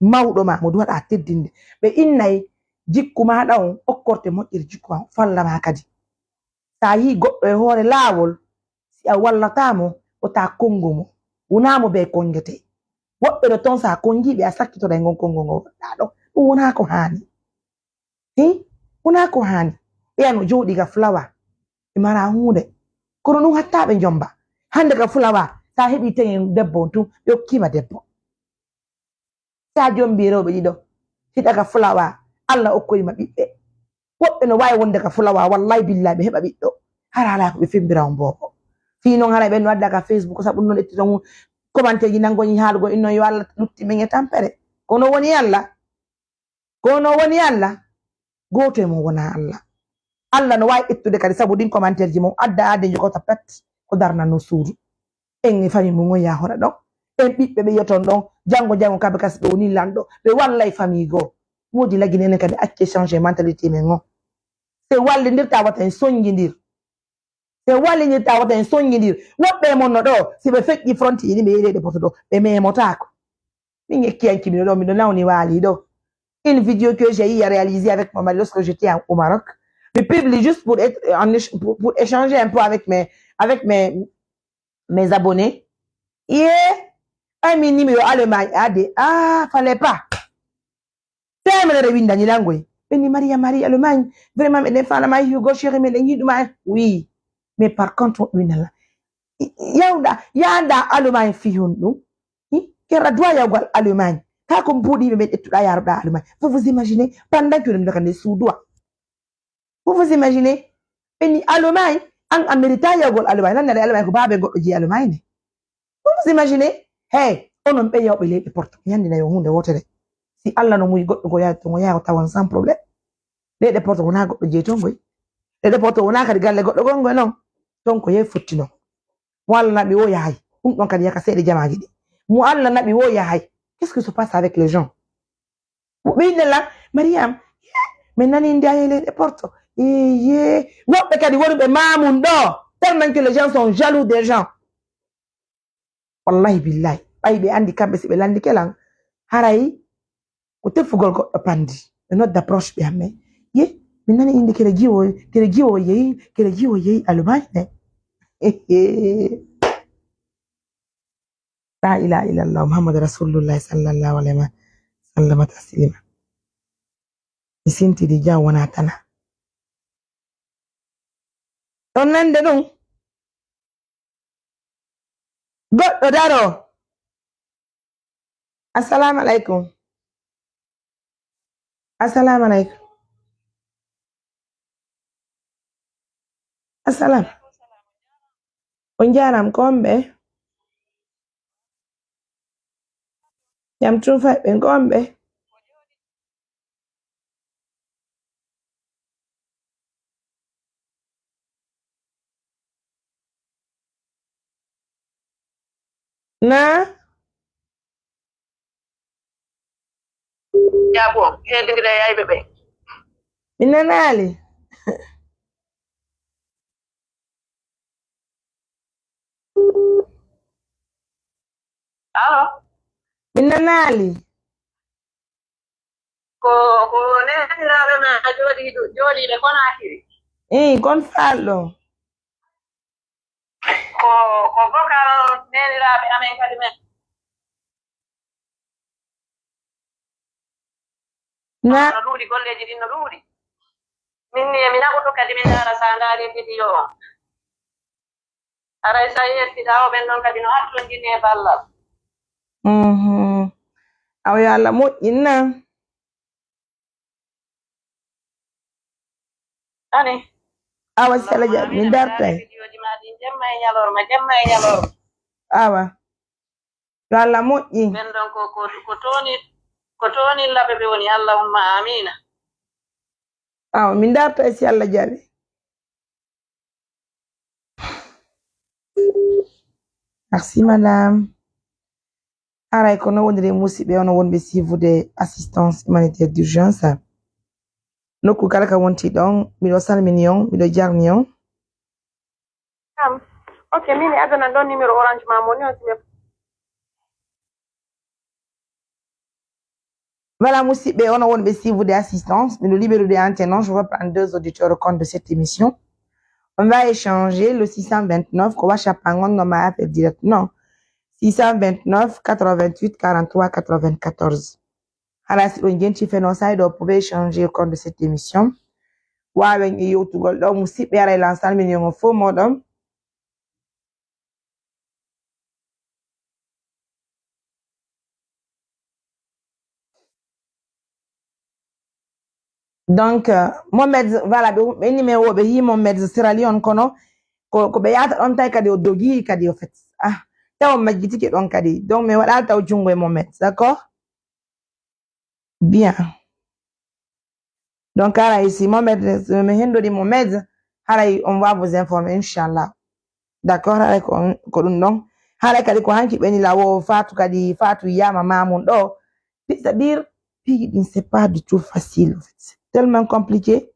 Mawɗo ma, mo duwaɗaa teddinde. Ɓe innay jikku maaɗa on, okkorte moƴƴere jikku maa, falla ma kadi. Sa yi'i goɗɗo e hoore laawol, si a wallataa mo, wota konngu mo. Wonaa mo bee konngetee. Woɓɓe no ton, sa konngii ɓe, a sakkitoray ngon konngol ngol waɗɗaa ɗon. Ɗun wonaa ko haani. Hin? Wonaa ko haani. Ɓeya no jooɗii ga fulawa. Ɓe maraa huunde. Kono ɗun hattaa ɓe njomba. Hannde ka fulawa, sa heɓii teŋe debbo on tun, ɓe okkii ma debbo. Sa jombii rewɓe ɗiɗo, hiɗa ka fulawa, Allah okkoyi ma ɓiɓɓe. Woɓɓe no waawi wonde ka fulawa, wallahi billahi ɓe heɓa ɓiɗɗo. Hara alaa ko ɓe fembira on boobo. Fii non hara ɓen no adda ka Facebook, sabu non ƴetti ton commentaire ji nan goñi haalugol, innon yo Allah lutti men e tampere. Kono woni Allah. Kono woni Allah. Gooto e mon wonaa Allah. Allah no waawi ƴettude kadi sabu ɗin commentaire ji mon, adda aade jogota pet ko darnanoo suudu. En e famille mum on yahora ɗon. En ɓiɓɓe ɓe yi'oton ɗon, janngo janngo kamɓe kasi ɓe woni lanɗo, ɓe wallay famille goo. Moodi lagine enen kadi accee changer mentalité men on. Se wallindirta wata en sonjindir. Se wallindirta wata en sonjindir. Woɓɓe e mon no ɗoo, si ɓe feƴƴi frontier ɗin ɓe yehi leyɗe poto ɗoo, ɓe meemotaako. Min e kiyanki mino ɗo, miɗo nawni waali ɗo. Une vidéo que j'ai eu à réaliser avec mon mari lorsque j'étais en- au Maroc. Mi publie juste pour être en éch- pour, pour échanger un peu avec mes avec mes mes abonnés. Ye ay min numéro Allemagne ade ah fallait pas. Temedere windani langoy. Ɓe ni Maria Maria Allemagne. Vraiment meɗen faalama Hugo chéri meɗen yiɗuma. Oui. Mais par contre on winala. Yawda yanda Allemagne fi honɗum. Hi, kera duwa yawgal Allemagne. Ka ko mbuuɗi ɓe ɓe ƴettuɗa yaruɗa Allemagne. Vous vous imaginez, pendant que ɗum daga nder suuduwa. Vous vous imaginez, ɓe ni Allemagne, an a mérita yawgol Allemagne. Nan nare Allemagne ko baabe goɗɗo jeyi Allemagne ne. Vous vous imaginez, hey, onon ɓe yawɓe leyɗe porto, yandina yo hunde wotere. Si Allah no muyi goɗɗo go yaha to go yaha o tawan sans problème. Leyɗe porto wona goɗɗo jeyi ton goy. Leyɗe porto wona kadi galle goɗɗo gon goy non. Ton ko yehi fotti non. Mo Allah naɓi wo yahay. Ɗum ɗon kadi yaka seeɗa jamaaji ɗi. Mo Allah naɓi wo yahay. Qu'est-ce qui se passe avec les gens? Ɓiɗɗe lan, Mariam, ye, min nani inde a yehi leyɗe porto. Eye, woɓɓe kadi woni ɓe mamun ɗo. Tellement que les gens sont jaloux des gens. Wallahi billahi, ɓay ɓe andi kamɓe si ɓe landike lan, haray ko teffugol goɗɗo pandi. Ɓe nodda proche ɓe amme. Ye, min nani inde kere jiwo, kere jiwo yehi, kere jiwo yehi Allemagne ne. La ilaha illallah Muhammad Rasulullah sallallahu alaihi wa sallama taslima. Mi sintidi jam wona tana. Ɗon nande ɗum. Goɗɗo daro. Assalamu alaikum. Assalamu alaikum. Assalam. On jaram ko on ɓe? Jam tun fay ɓe ko on ɓe? Na? Jabo, heddigira yayɓe ɓe. Mi nanaali. Alo? Mi nanaali. Ko, ko neniraaɓe ma jooɗii ɗo, jooɗiiɓe Konaakiri? Ii, kon faalɗo. Ko, ko vocal neeniraaɓe amen kadi men. Na no ɗuuɗi, golleeji ɗin no ɗuuɗi. Min ni, e mi naɓoto kadi, mi ndaara sa ndaari vidéo on. Haray sa yettiɗaa o, ɓen ɗon kadi no hattondini e ballal. Mhm. Awa yo Allah moƴƴin na. Ani. Awa si Allah jaɓi, min dartay. Vidéoji ma ɗin jemma e ñalorma, jemma e ñalorma. Awa. Yo Allah moƴƴin. Ɓen ɗon ko, ko, ko tooni, ko toonillaɓe ɓe woni. Allahumma amiina. Awa, min dartay si Allah jaɓi. Merci, madame. Haray ko no woniri, musiɓɓe, onon wonɓe siifude assistance humanitaire d'urgence. Nokku kala ka wonti ɗon, miɗo salmini on, miɗo jarni on. Am. Ok, min e adana ɗon numéro Orange ma mo ni on si mi Voilà, musiɓɓe, onon wonɓe siifude assistance, miɗo libérude antenne on, je vais prendre deux auditeurs au compte de cette émission. On va échanger le six cent vingt-neuf, ko WhatsApp an on, no ma appel direct, non. Six cent vingt-neuf, quatre-vingt-huit, quarante-trois, quatre-vingt-quatorze. Hara si ɗon jenti feno sayɗo, vous pouvez échanger au compte de cette émission. Waawen e yewtugol ɗo, musiɓɓe, haray lan salmini on fof moɗon. Donc, euh, Mohamed, voilà, ɓe, ɓe numéro, ɓe hii Mohamed Sierra Leone, kono ko, ko ɓe yahata ɗon tawi kadi o dogi kadi, au fait. Ah, taw o majjitike ɗon kadi. Donc, mi waɗa taw junngo e Mohamed, d'accord? Bien. Donc, haray si Mohamed, mi hendori Mohamed, haray on va vous informer, inchallah. D'accord, haray ko, ko ɗum ɗon. Haray kadi ko hanki ɓeni lawo Fatou kadi, Fatou yama mamun ɗo. C'est-à-dire, piiji ɗin, c'est pas du tout facile, en fait. C'est tellement compliqué.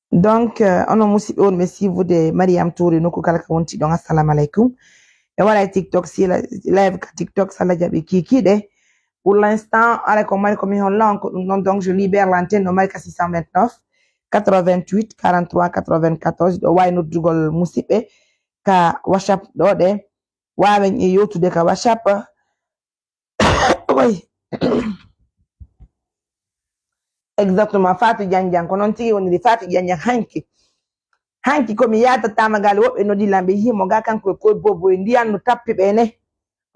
Donc, euh, onon musiɓɓe wonɓe siifude Mariam Touré nokku kala ka wonti ɗon, assalamu alaikum. E wala e TikTok, si la-, live ka TikTok, sala jaɓi kikiɗe. Pour l'instant, ala ko mari ko mi holla on ko ɗum ɗon. Donc, je libère l'antenne, no mari ka six cent vingt-neuf, quatre-vingt-huit, quarante-trois, quatre-vingt-quatorze. Ɗo wawi noddugol musiɓɓe ka WhatsApp ɗo ɗe. Wawen e yewtude ka WhatsApp. Oy. Exactement, Fatou Diagne Diagne, ko noon tigi woniri. Fatou Diagne Diagne, hanki. Hanki ko mi yaata Tamagaali, woɓɓe noddi lan ɓe himo ga kanko e koye bobo e ndiyan no tappi ɓe ne.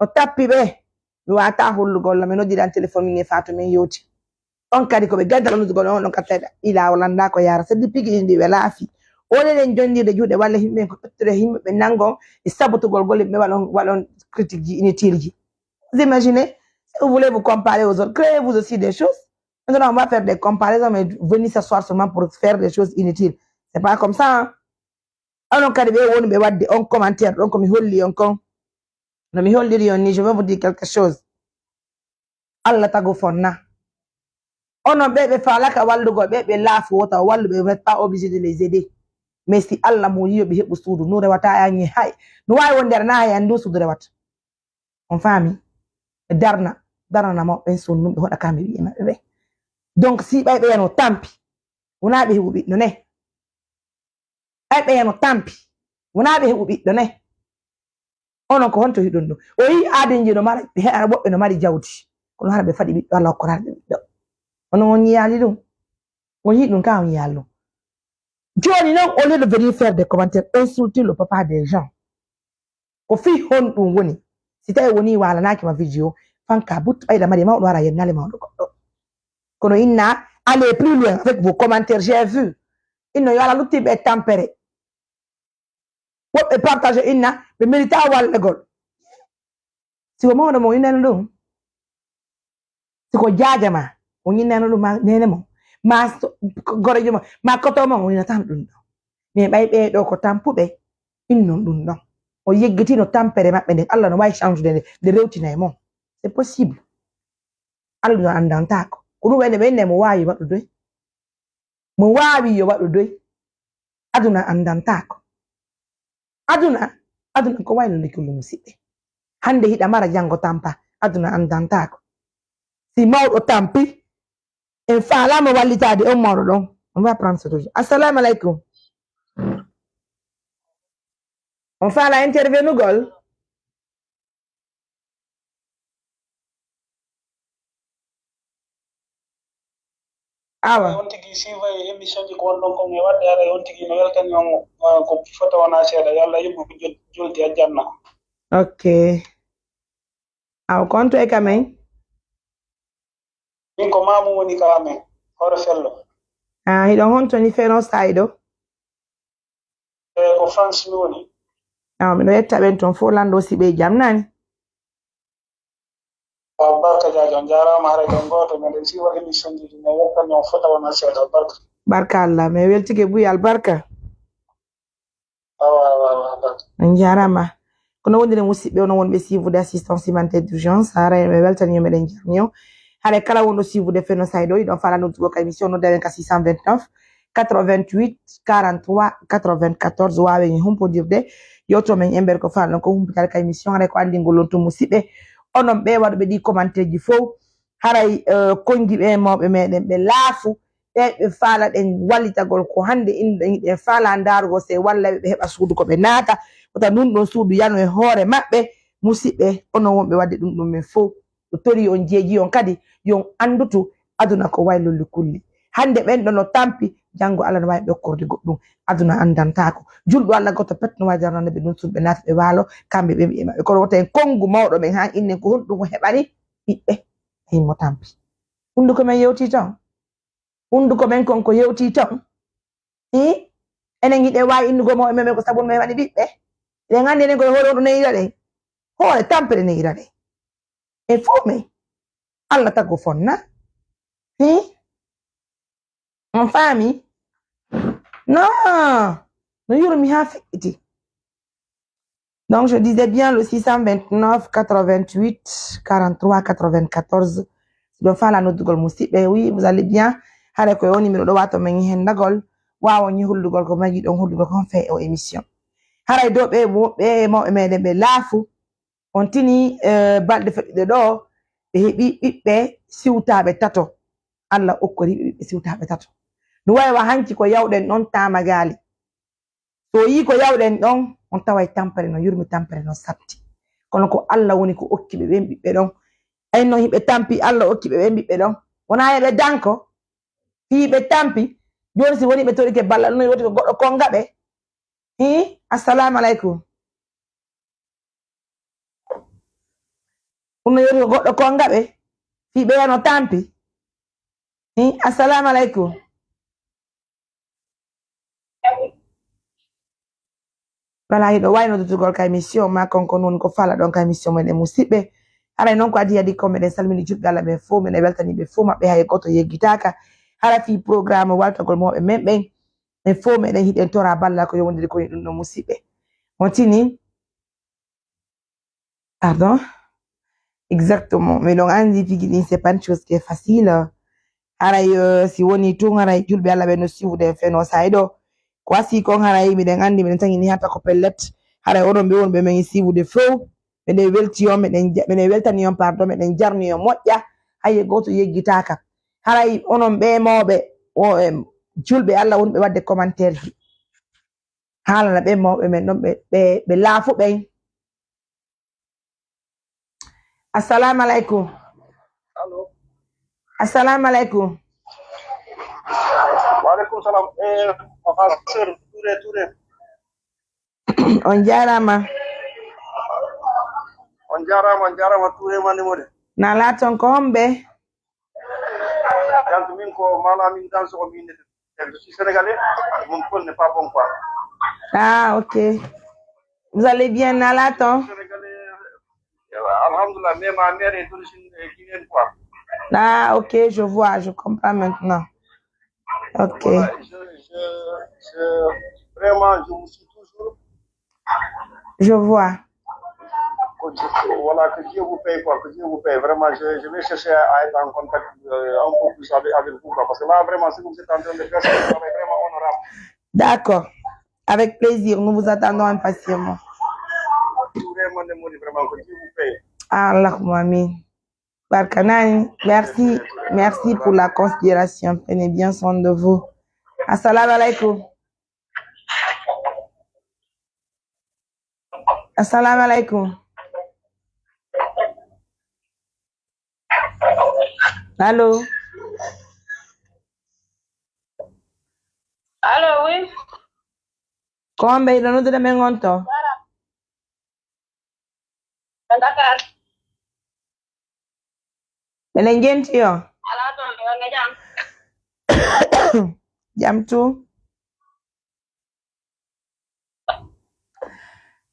No tappi ɓe. Mi wata hollugol lan, mi noddi lan téléphone min e Fatou min yewti. On kadi ko ɓe gaddal on noddugo on, on kadi tawi ila o landa ko yara. Sedi pigi ɗin ɗi ɓe laafi. O ɗen jondirde juuɗe walla himɓe ko ɓettude himɓe ɓe nangon e sabotugol golle ɓe waɗon, waɗon critique ji inutile ji. Vous imaginez, si vous voulez vous comparer aux autres, créez-vous aussi des choses. Maintenant, on va faire des comparaisons, mais venir s'asseoir seulement pour faire des choses inutiles. C'est pas comme ça, hein. Onon kadi ɓe woni ɓe wadde on commentaire ɗon ko mi holli on kon. No mi holliri on ni, je vais vous dire quelque chose. Allah tago fonna. Onon ɓe ɓe faalaka wallugol ɓe, ɓe laafu wota o wallu ɓe, vous n'êtes pas obligé de les aider. Mais si Allah mo yiyo ɓe heɓu suudu, no rewata yangi hay. No wawi wonde aɗa na hay andu suudu rewata. On faami? Ɓe darna, darnana mawɓe ɓen sonnun ɓe hoɗa kamɓe ɓiɓɓe maɓɓe ɓen. Donc, si ɓay ɓe yano tampi, wona ɓe heɓu ɓiɗɗo ne. Ɓay ɓe yano tampi, wona ɓe heɓu ɓiɗɗo ne. Onon ko honto hiɗon ɗum? O yii aadenji no mara, he-, woɓɓe no mari jawdi. Kono hara ɓe faɗi ɓiɗɗo, Allah hokkoraade ɓe ɓiɗɗo. Onon on yiyaali ɗum? On yii ɗum ka on yiyaali ɗum? Jooni non, au lieu de venir faire des commentaires, insulter le papa des gens. Ko fii honɗum woni? Si tawi woni waalanaaki ma video, fanka but ɓayɗa mari mawɗo wara yennale mawɗo goɗɗo. Kono inna, allez plus loin avec vos commentaires, j'ai vu. Inno yo ala luttiɓe e tampere. Woɓɓe partage inna, ɓe milita wallegol. Si ko mawɗo mo innano ɗum, si ko jaaja ma, o ñinnano ɗum ma nene mo, ma so-, gorejo ma, ma koto ma, o ñinata ɗum ɗon. Mais ɓay ɓee ɗo ko tampuɓe, innon ɗum ɗon. O yeggitino tampere maɓɓe nden, Allah no wawi change de nde, nde rewtina e mon. C'est possible. Allah no andantaako. Ko ɗum ene ɓe inne mo wawi waɗude. Mo waawi yo waɗu doy. Aduna anndantaako. Aduna, aduna ko wayno likullu musiɓɓe. Hannde hiɗa mara, janngo tampa. Aduna anndantaako. Si mawɗo tampi, en faalaama wallitaade on mawɗo ɗon. On va prendre cette audio. Assalamu alaikum. On faala intervenugol? Awa. On tigi siifa e émission ji ko won ɗon kon e waɗde, haray on tigi no weltani on, ah, ko fota wona seeɗa. Yo Allah yoɓu jol-, jolti aljanna. Ok. Awa, ko on to e kamen? Min ko Maamu woni ka amen, hoore fello. Ah, hiɗon honto ni feno saay ɗo? E ko France mi woni. Ah, miɗo yetta ɓen ton fof, lanndo si ɓe jam nani. Wa barka jaajo, on jaaraama, haray ɗon gooto, meɗen siiwa émission ji ɗi, no weltani on fota wona seeɗa, barka. Barka Allah, mi weltike buy albarka. Awa, awa, awa, awa. On jaaraama. Kono wonde musidɓe, onon wonɓe siifude assistance humanitaire d'urgence, haray mi weltani on, meɗen jarni on. Haray kala wonɗo siifude feno saay ɗo, hiɗon faala noddugo ka émission, nodda men ka six cent vingt-neuf, quatre-vingt-huit, quarante-trois, quatre-vingt-quatorze, waawen en humpodirde. Yewto men ember ko faala ɗon ko humpitade ka émission, haray ko anndingol on to musidɓe. Onon ɓe waɗuɓe ɗi commentaire ji fow, haray, eh, konngiiɓe e mawɓe meɗen ɓe laafu, ɓe ɓe faala ɗen wallitagol ko hannde inɗen hiɗen faala ndaarugol se walla ɓe heɓa suudu ko ɓe naata, wota ndun ɗon suudu yano e hoore maɓɓe. Musidɓe, onon wonɓe waɗde ɗun ɗon men fow, o tori on jeeji on kadi, yo on anndutu aduna ko waylol li kulli. Hannde ɓen ɗon no tampi, janngo Allah no waawi ɓe okkorde goɗɗum. Aduna anndantaako. Julɗo Allah gooto pet no waawi darnande ɓe ɗun suudu ɓe naata ɓe waalo, kamɓe ɓe ɓiɓɓe maɓɓe. Kono wota en konngu mawɗo men haa innen ko honɗum o heɓani ɓiɓɓe. Himmo tampi. Hunnduko men yewti ton. Hunnduko men kon ko hewtii ton. Hii? Enen hiɗen waawi innugol mawɓe men ko sabu no ɓe waɗi ɓiɓɓe. Eɗen anndi enen koye hoore on ɗo neyira ɗen. Hoore tampere neyira ɗen. E fuu men. Allah tago fonna. Hii? On faami? Non. No yurmi haa fiɓɓiti. Donc, je disais bien le six cent vingt-neuf quatre-vingt-huit quarante-trois quatre-vingt-quatorze. Si ɗon faala noddugol musidɓe, oui, vous allez bien. Hare ko yo numéro ɗo wato men hendagol, wawo ni hollugol ko maji ɗon hollugol ko fe o émission. Haray do ɓe mo, ɓe mo e meɗen ɓe laafu. On tini, eh, balɗe feɗɗuɗe ɗo, ɓe heɓi ɓiɓɓe siwtaaɓe tato. Allah okkori ɓiɓɓe siwtaaɓe tato. No wawi wa hanki ko yawɗen ɗon taamagali. So o yii ko yawɗen ɗon, on taway tampere no yurmi, tampere no satti. Kono ko Allah woni ko okki ɓe ɓen ɓiɓɓe ɗon. Ay no hiɓe tampi, Allah okki ɓe ɓen ɓiɓɓe ɗon. Wona e ɓe danko, fii ɓe tampi. Jooni si woni ɓe torike ballal, no woti ko goɗɗo konga ɓe. Hii, assalamu alaikum. Ɗum no yori ko goɗɗo konga ɓe, fii ɓe no tampi. Hii, assalamu alaikum. Wala hiɗo wayno dutugol ka émission ma kon ko non ko fala ɗon ka émission men e musidɓe. Haray non ko adi adi ko meɗen salmini juɓɓe Allah ɓen fof, meɗen weltani ɓe fof maɓɓe hay goto yeggitaka. Hara fii programme waltagol mawɓe men ɓen, ɓen fof meɗen hiɗen tora balla ko yowndiri ko ɗum ɗo musidɓe. On tini? Pardon? Exactement. Mais donc, Andy Figini, c'est pas une chose qui est facile. Haray, euh, si woni tun, haray julɓe Allah ɓe no siwude feno sayɗo. Ko wasi kon haray miɗen andi, miɗen tangini hatta ko pellet. Haray onon ɓe wonɓe men siwude fow. Meɗen welti on, meɗen ja-, meɗen weltani on, pardon, meɗen jarni on moƴƴa. Haye goto yeggitaka. Haray onon ɓe mawɓe, o, em, julɓe Allah wonɓe wadde commentaire ji. Haalana ɓe mawɓe men ɗon ɓe, ɓe, ɓe laafu ɓen. Assalamu alaikum. Allo. Assalamu alaikum. Wa alaikum salam. Eh, ma sœur, Touré, Touré. On jaaraama. On jaaraama, on jaaraama, Touré, mande mode. Na laaton ko homɓe? Donc, min ko Malamin Danso, o min, je suis sénégalais, mon phone n'est pas bon, quoi. Ah, ok. Vous allez bien, na laaton? Sénégalais, euh, alhamdulillah, mais ma mère est d'origine, euh, guinéenne, quoi. Ah, ok, je vois, je comprends maintenant. Ok. Voilà, je, je, je, vraiment, je vous suis toujours. Je vois. Que Dieu, voilà, que Dieu vous paye, quoi, que Dieu vous paye. Vraiment, je, je vais chercher à être en contact, euh, un peu plus avec, avec vous, quoi. Parce que là, vraiment, ce que vous êtes en train de faire, c'est un travail vraiment honorable. D'accord. Avec plaisir, nous vous attendons impatiemment. Vraiment, vraiment, que Dieu vous paye. Allahumma amin. Barka Nani, merci, merci pour la considération. Prenez bien soin de vous. Assalamu alaikum. Assalamu alaikum. Allô? Allô, oui. Ko on ɓe yiɗo noddude men on to? Dakar. Menen jenti yo. Alaa toon, yo nga jam. Jam tu.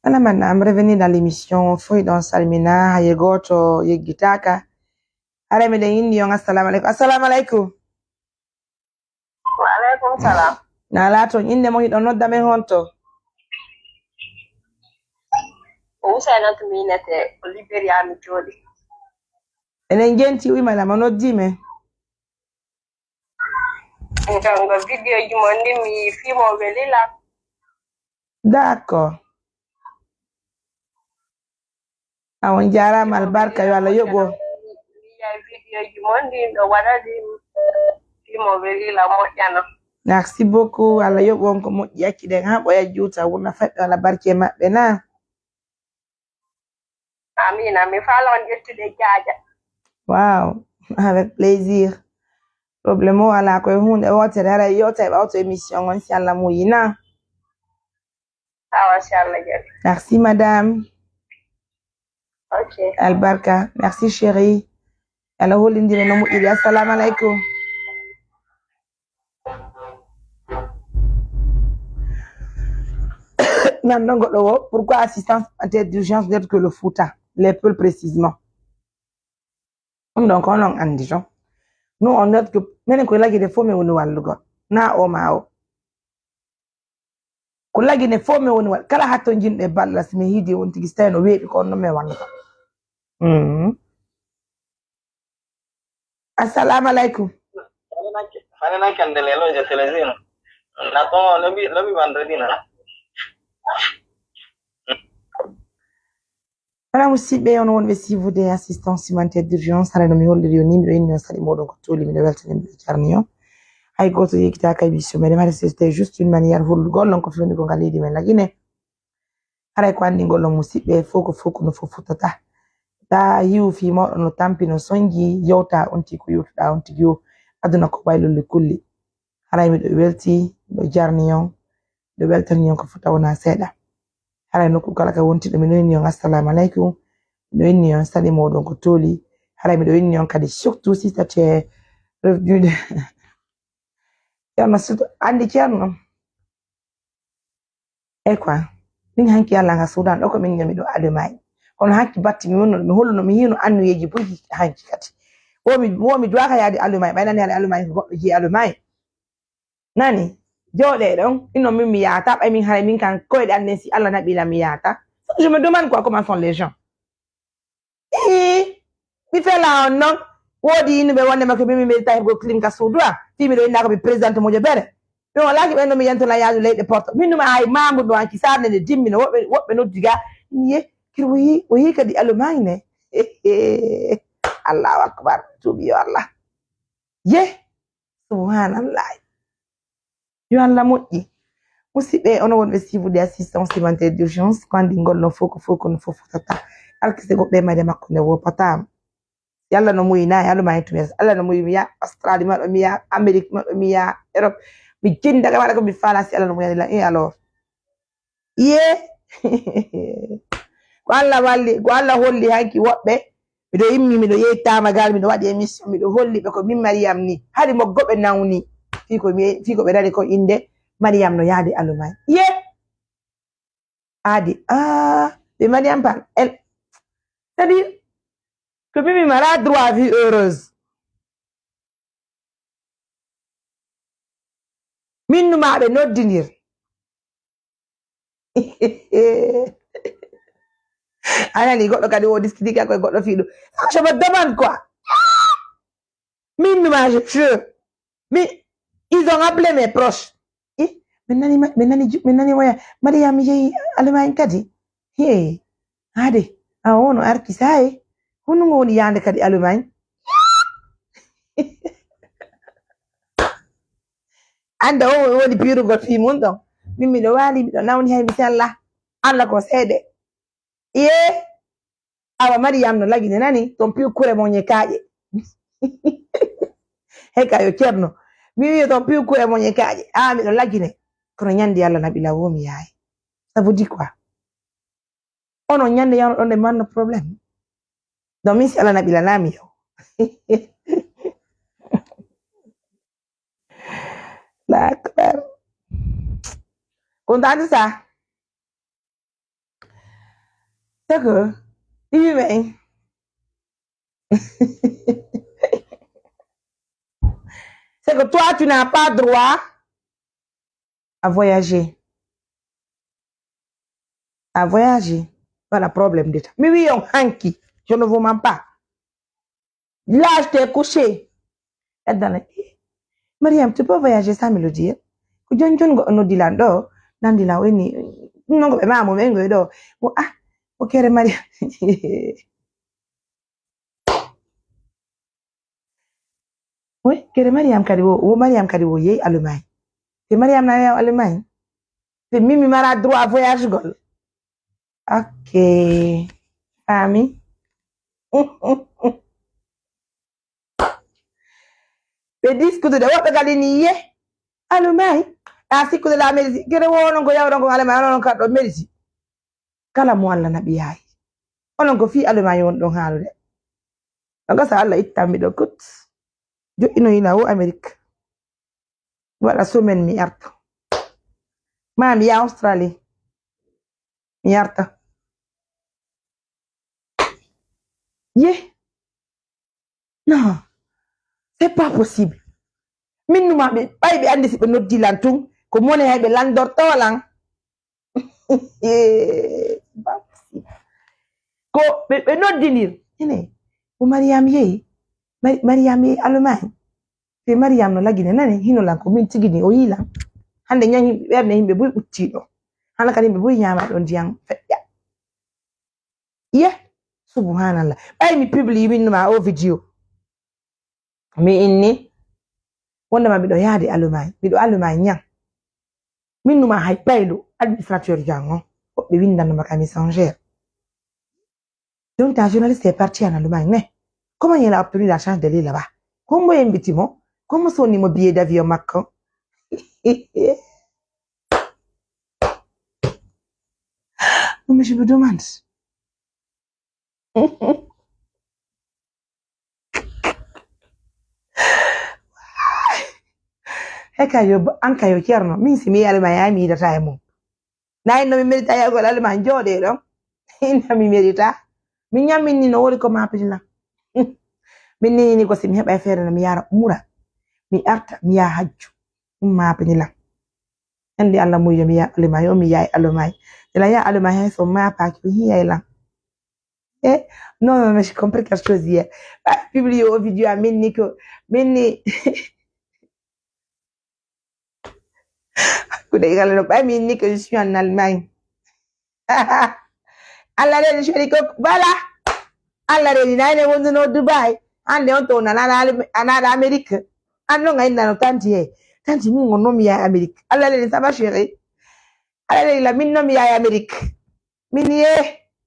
Ana man am revenir dans l'émission, foy ɗon salmina, haye gooto yeggitaaka. Hara miɗen inni on assalamu alaikum. Assalamu alaikum. Wa alaikum salam. Na laato innde mo hiɗon nodda men honto? Ko Usainatu Minete, ko Liberia mi jooɗi. Enen jenti uyma la mo noddi men. Ngongo vidéo ji mon ɗin mi fii mo welila. D'accord. A on jaaraama albarka yo Allah yoɓo. Mi yii vidéo ji mon ɗin ɗo waɗa ɗin fii mo welila moƴƴano. Merci beaucoup. Allah yoɓo on ko moƴƴi acci ɗen ha ɓoya juuta wona faɗɗo Allah barke maɓɓe na. Amin, amin. Faala on ƴettude jaaja. Wow, avec plaisir. Problème o alaa koye huunde wootere, haray yewta e ɓawto émission on si Allah muuyii na. Awa, si Allah jaɓi. Merci madame. Ok. Albarka, merci chérie. Allah hollindire no moƴƴiri. Assalamu alaikum. Nan ɗon goɗɗo wo, pourquoi assistance humanitaire d'urgence n'aide que le Fouta, les Peuls précisément? Ɗum ɗon ko onon anndi ton. Nous on note que minen ko lagide fof min woni wallugol. Na o ma o. Ko lagine fof min woni wal-, kala hatto jinɗe balla si min hiidi on tigi so tawi no weeɓi ko on non min wallata. Mm. Assalamu alaikum. Fane nan ke-, fane nan kande lelo je telezino. Na tongo lobi, lobi vendredi na. Voilà, musidɓe, on wonɓe suivre des assistances humanitaires d'urgence, haray no mi holliri on ni, miɗo inni on saɗi moɗon ko toli, miɗo weltani, miɗo jarni on. Hay gooto yeggitaaka e mission meɗen, haray c'était juste une manière hollugol on ko fewndi ko ngal leydi men Lagine. Haray ko anndi ngol on musidɓe, fof ko fof ko no fof fottata. Ta yiwu fii mawɗo no tampi, no sonji, yewta on tigi ko yewtuɗaa on tigi o. Aduna ko waylol li kulli. Haray miɗo welti, miɗo jarni on, miɗo weltani on ko fota wona seeɗa. Haray nokku kala ka wontiɗo, miɗo inni on assalamu alaikum, miɗo inni on saɗi moɗon ko toli. Haray miɗo inni on kadi surtout si tati e revenu de. Ceerno surtout, anndi ceerno. E quoi? Min hanki Allah ka Sudan ɗo ko min ñami ɗo Allemagne. Kono hanki batti mi wonno, mi holluno, mi hino annuyeeji buy hanki kadi. Wo mi, wo mi duwaka yaade Allemagne, ɓay nani haɗa Allemagne ko goɗɗo jeyi Allemagne. Nani? Jooɗe ɗon, ino min mi yaata, ɓay min haray min kan koyɗe annen si Allah naɓi lan mi yaata. Je me demande quoi, comment sont les gens? Ii, mi fela on non. Woodi yimɓe wonde makko min mi meri tawi ko clim ka suudu a. Fii miɗo inna ko mi présidente moƴo bere. Mi walaaki ɓen no mi yantola yaadu leyɗe porto. Min numa hay mambo ɗo anki sarde nde dimmino woɓɓe, woɓɓe noddi ga. Ye, kiri o yi, o yi kadi Allemagne ne. Allahu akbar. Tuubi yo Allah. Ye, subhanallah. Yo Allah moƴƴi. Musidɓe, onon wonɓe suivre des assistances humanitaires d'urgence, ko anndi ngol no fof ko fof ko no fof fotata. Alkise goɗɗo e mayde makko nde woppataama. Si Allah no muyi na e Allemagne tumi, Allah no muyi mi yaa Australie maɗo mi yaa Amérique maɗo mi yaa Europe. Mi jinda ka waɗa ko mi faala si Allah no muyani lan. Eh alors. Iye. Ko Allah walli, ko Allah holli hanki woɓɓe. Miɗo immi, miɗo yehi Tamagal, miɗo waɗi émission, miɗo holli ɓe ko min Mariam ni. Hari moggoɓe nawni. Fii ko mi, fii ko ɓe nani ko innde Mariam no yaade Allemagne. Ye! Adi, ah, ɓe Mariam Pal. Elle, c'est-à-dire que min mi mara droit vie heureuse. Min numa ɓe noddinir. A nani goɗɗo kadi wo discuter ko e goɗɗo fii ɗum. Ça, je me demande quoi. Min numa je, je, mi, ils ont appelé mes proches. Eh, min nani ma-, min nani ju-, min nani waya. Mariam yehi Allemagne kadi. Hey, ade, a wono arki saye. Honɗun woni yaande kadi Allemagne? Annda o woni piirugol fii mun ɗon. Min miɗo waali, miɗo nawni hay mi sella. Allah ko seede. Iye, awa Mariyam no lagine nani, ton piu kure mon ye kaaƴe. Heka yo Ceerno. Mi wiyo ton piu kure mon ye kaaƴe. Awa miɗo lagine. Kono ñandi Allah naɓi law wo mi yaay. Ça veut dire quoi? Onon ñande yawno ɗon ɗe manno problème. Donc, min si Allah naɓi la naami yo. Allahu akbar. Kontaan sa. C'est que, il humain. C'est que toi, tu n'as pas droit à voyager. À voyager. Voilà, problème de temps. Mais oui, on hanky. Je ne vous mens pas. Là, j'étais couché. Edda na, "Eh, Mariam, tu peux voyager sans me le dire?" Ko jon jon go noddi lan ɗo, nandi lan o inni, "Non, go ɓe mamu, ɓe ngoy ɗo." Mo, "Ah, o kere Mariam." Oui, kere Mariam kadi wo, wo Mariam kadi wo yehi Allemagne. Te Mariam na yaw Allemagne. Te min mi mara droit voyage gol. Ok. Faami. Ɓe diskutude, woɓɓe kadi ni ye. Allemagne. A sikkude la Amérique. Kere wo onon ko yawɗon ko Allemagne, onon ka ɗo Amérique. Kala mo Allah naɓi yaay. Onon ko fii Allemagne won ɗon haalude. No gasa Allah ittan mi ɗo kut. Joɗɗino ina wo Amérique. Waɗa semaine mi arta. Ma mi yaha Australie. Mi arta. Ye. Non. C'est pas possible. Min numa ɓe, ɓay ɓe andi si ɓe noddi lan tun, ko mone hay ɓe landorto lan. C'est pas possible. Ko ɓe, ɓe noddinir. Ene, ko Mariam yehi. Mari-, Mariam yehi Allemagne. Te Mariam no lagine nani, hino lan ko min tigi ni o yii lan. Hande ñan yimɓe, ɓernde yimɓe buy ɓuttiɗo. Hana kadi yimɓe buy ñama ɗon ndiyan feƴƴa. Iye, subhanallah. Ɓay mi publie min numa o video. Mi inni, wondema miɗo yaade Allemagne, miɗo Allemagne ñan. Min numa hay paylo, administrateur jan on, woɓɓe windanno ma ka Messenger. Donc, ta journaliste est parti en Allemagne, ne? Comment il a obtenu la chance d'aller là-bas? Comment invite mo? Comment son numéro billet d'avion Macron? Mais je me demande. Heka yo, an ka yo Ceerno, min si mi yalma ya mi yiɗata e mum. Na inno mi merita yahgol Allemagne jooɗe ɗon. Inna mi merita. Mi ñamminni no woni ko mapiti lan. Min ni ni ko si mi heɓa e feere no mi yara umra. Mi arta, mi yaha hajju. Ɗum mapiti lan. Andi Allah mum yo mi yaha Allemagne, yo mi yaha Allemagne. Ila yaha Allemagne hay so mapaaki, mi hiyay lan. Eh, non, non, mais j'ai compris quelque chose hier. Ah, publié au vidéo à Minni que, Minni. Hakkunde e Allah no ɓay min ni que je suis en Allemagne. Allah reeni chéri ko, voilà. Allah reeni nayne wonduno Dubai. Hande on to nana, nana Amerique. An non ngayna no tanti he. Tanti min on non mi yaha Amerique. Allah reeni ça va chéri. Allah reeni la min non mi yaha Amerique. Min ye,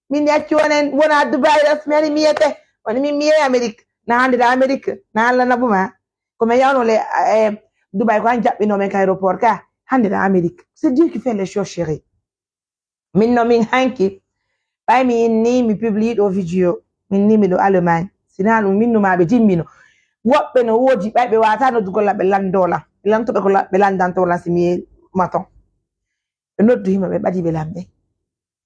min acci wonen, wona Dubai ɗo, mi ari mi yete. Woni min mi yehi Amérique. Na hande ɗa Amérique, na Allah naɓu ma. Ko mi yawno le, eh, Dubai ko an jaɓɓino men ka aéroport ka. Hande ɗa Amérique. C'est Dieu qui fait les choses, chérie. Min no min hanki. Ɓay mi inni, mi publie ɗo vidéo. Min ni miɗo Allemagne. Sina ɗum min no ma ɓe jimmino. Woɓɓe no woodi ɓay ɓe wata noddugol ɓe landola. Ɓe lantoɓe ko la-, ɓe landanto lan si mi yehi maton. Ɓe noddu himo ɓe ɓadi ɓe lamɓe.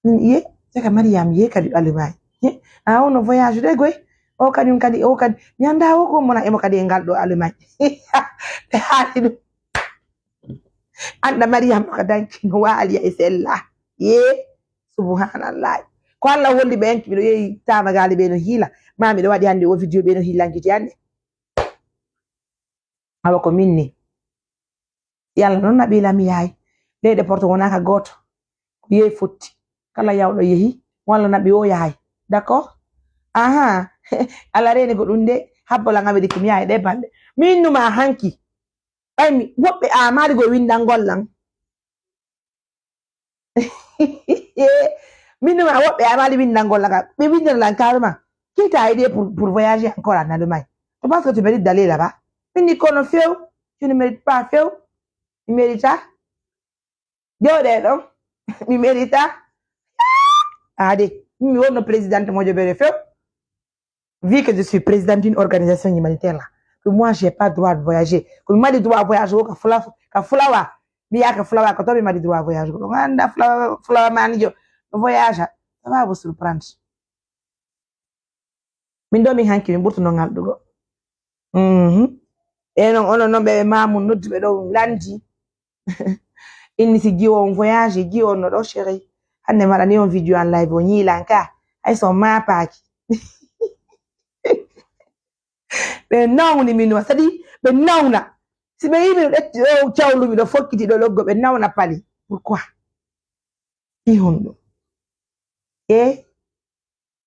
Min iye, saka Mariam ye kadi Allemagne. He, a ono voyage de goy. O kañum kadi, o kadi. Mi anda o ko mona emo kadi e ngal ɗo Allemagne. Ɓe haali ɗum. Anda Mariam no ka danki no waali e sella. Ye, subhanallah. Ko Allah holli ɓe enki miɗo yehi tamagaali ɓe no hiila. Ma miɗo waɗi hande o vidéo ɓe no hiilankiti hande. Awa ko min ni. Yalla non naɓi lam yahay. Leyɗe Porto wonaka gooto. Ko yehi fotti. Kala yawɗo yehi, walla naɓi o yahay. D'accord? Aha, Alla reeni ko ɗun de, habbo lan a weɗi ko mi yaha e ɗee balɗe. Mi innuma hanki. Ɓay mi, woɓɓe aamaali go winndangol lan. Min ɗum a woɓɓe amaali winndangol lan, ɓe winndana lan carrément. Qui t'a aidé pour, pour voyager encore en Allemagne? Je pense que tu mérites d'aller là-bas. Min ni kono few, tu ne mérites pas few. Mi mérita. Jooɗee ɗon. Mi mérita. Ade, mi wonno présidente moƴo bere few. Vu que je suis présidente d'une organisation humanitaire là, que moi, j'ai pas droit de voyager. Que mi mari droit voyage ko ka fula-, ka fulawa. Mi yaha ka fulawa ko to mi mari droit voyage ko. Ɗon annda fulawa, fulawa mani jo. No voyage. Ça va vous surprendre. Min ɗo min hanki min ɓurtuno ngalɗugo. Mhm. E non, onon non ɓe, ɓe mamun nodduɓe ɗo landi. Inni si jiwo on voyage, jiwo on no ɗo chéri. Hannde maɗani on video an live o ñiilan ka. Hay so maapaaki. Ɓe nawni min wa, c'est-à-dire ɓe nawna. Si ɓe yii miɗo ƴetti ɗo cawlu, miɗo fokkiti ɗo loggo, ɓe nawna pali. Pourquoi? Ɗi honɗum? E?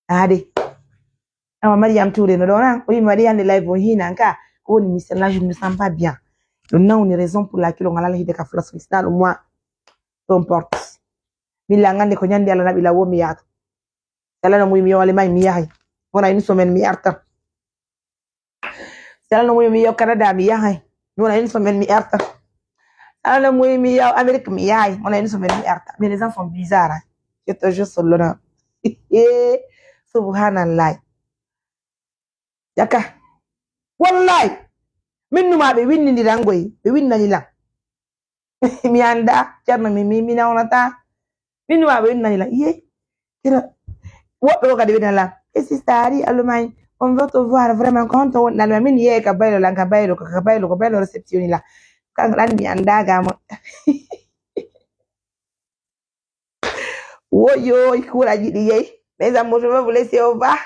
Ade. Awa Mariam Touré no ɗon an. O yii Mariam le live o hinan ka. Ko woni mi sella, je me sens pas bien. Ɗum nawni raison pour laquelle on alaa hide ka fula sista ɗum moi. Peu importe. Min la ngande ko ñande Alla naɓi law o mi yaata. Si Alla no muyi mi yo Allemagne mi yahay. Wona une semaine mi arta. Si Alla no muyi mi yo Canada mi yahay. Wona une semaine mi arta. Si Alla no muyi mi yo Amérique mi yahay. Wona une semaine mi arta. Mais les gens sont bizarres, hein. Je te jure sur l'honneur. Subhanallah. Jaka. Wallahi. Min numa ɓe winndindirangoy. Ɓe winnani lan. Mi annda, Ceerno, mi, mi, mi nawnataa. Min numa ɓe winnani lan. Iye. Kira. Woɓɓe ko kadi winnani lan. E sista ari Allemagne. On veut te voir vraiment. Ko honto wonɗa Allemagne? Min yeey ka baylo lan, ka baylo, ka baylo, ko baylo réception lan. Kan lan mi annda ga mo. Woyo, kuraji ɗi yeey. Mes amours, je vais vous laisser au revoir.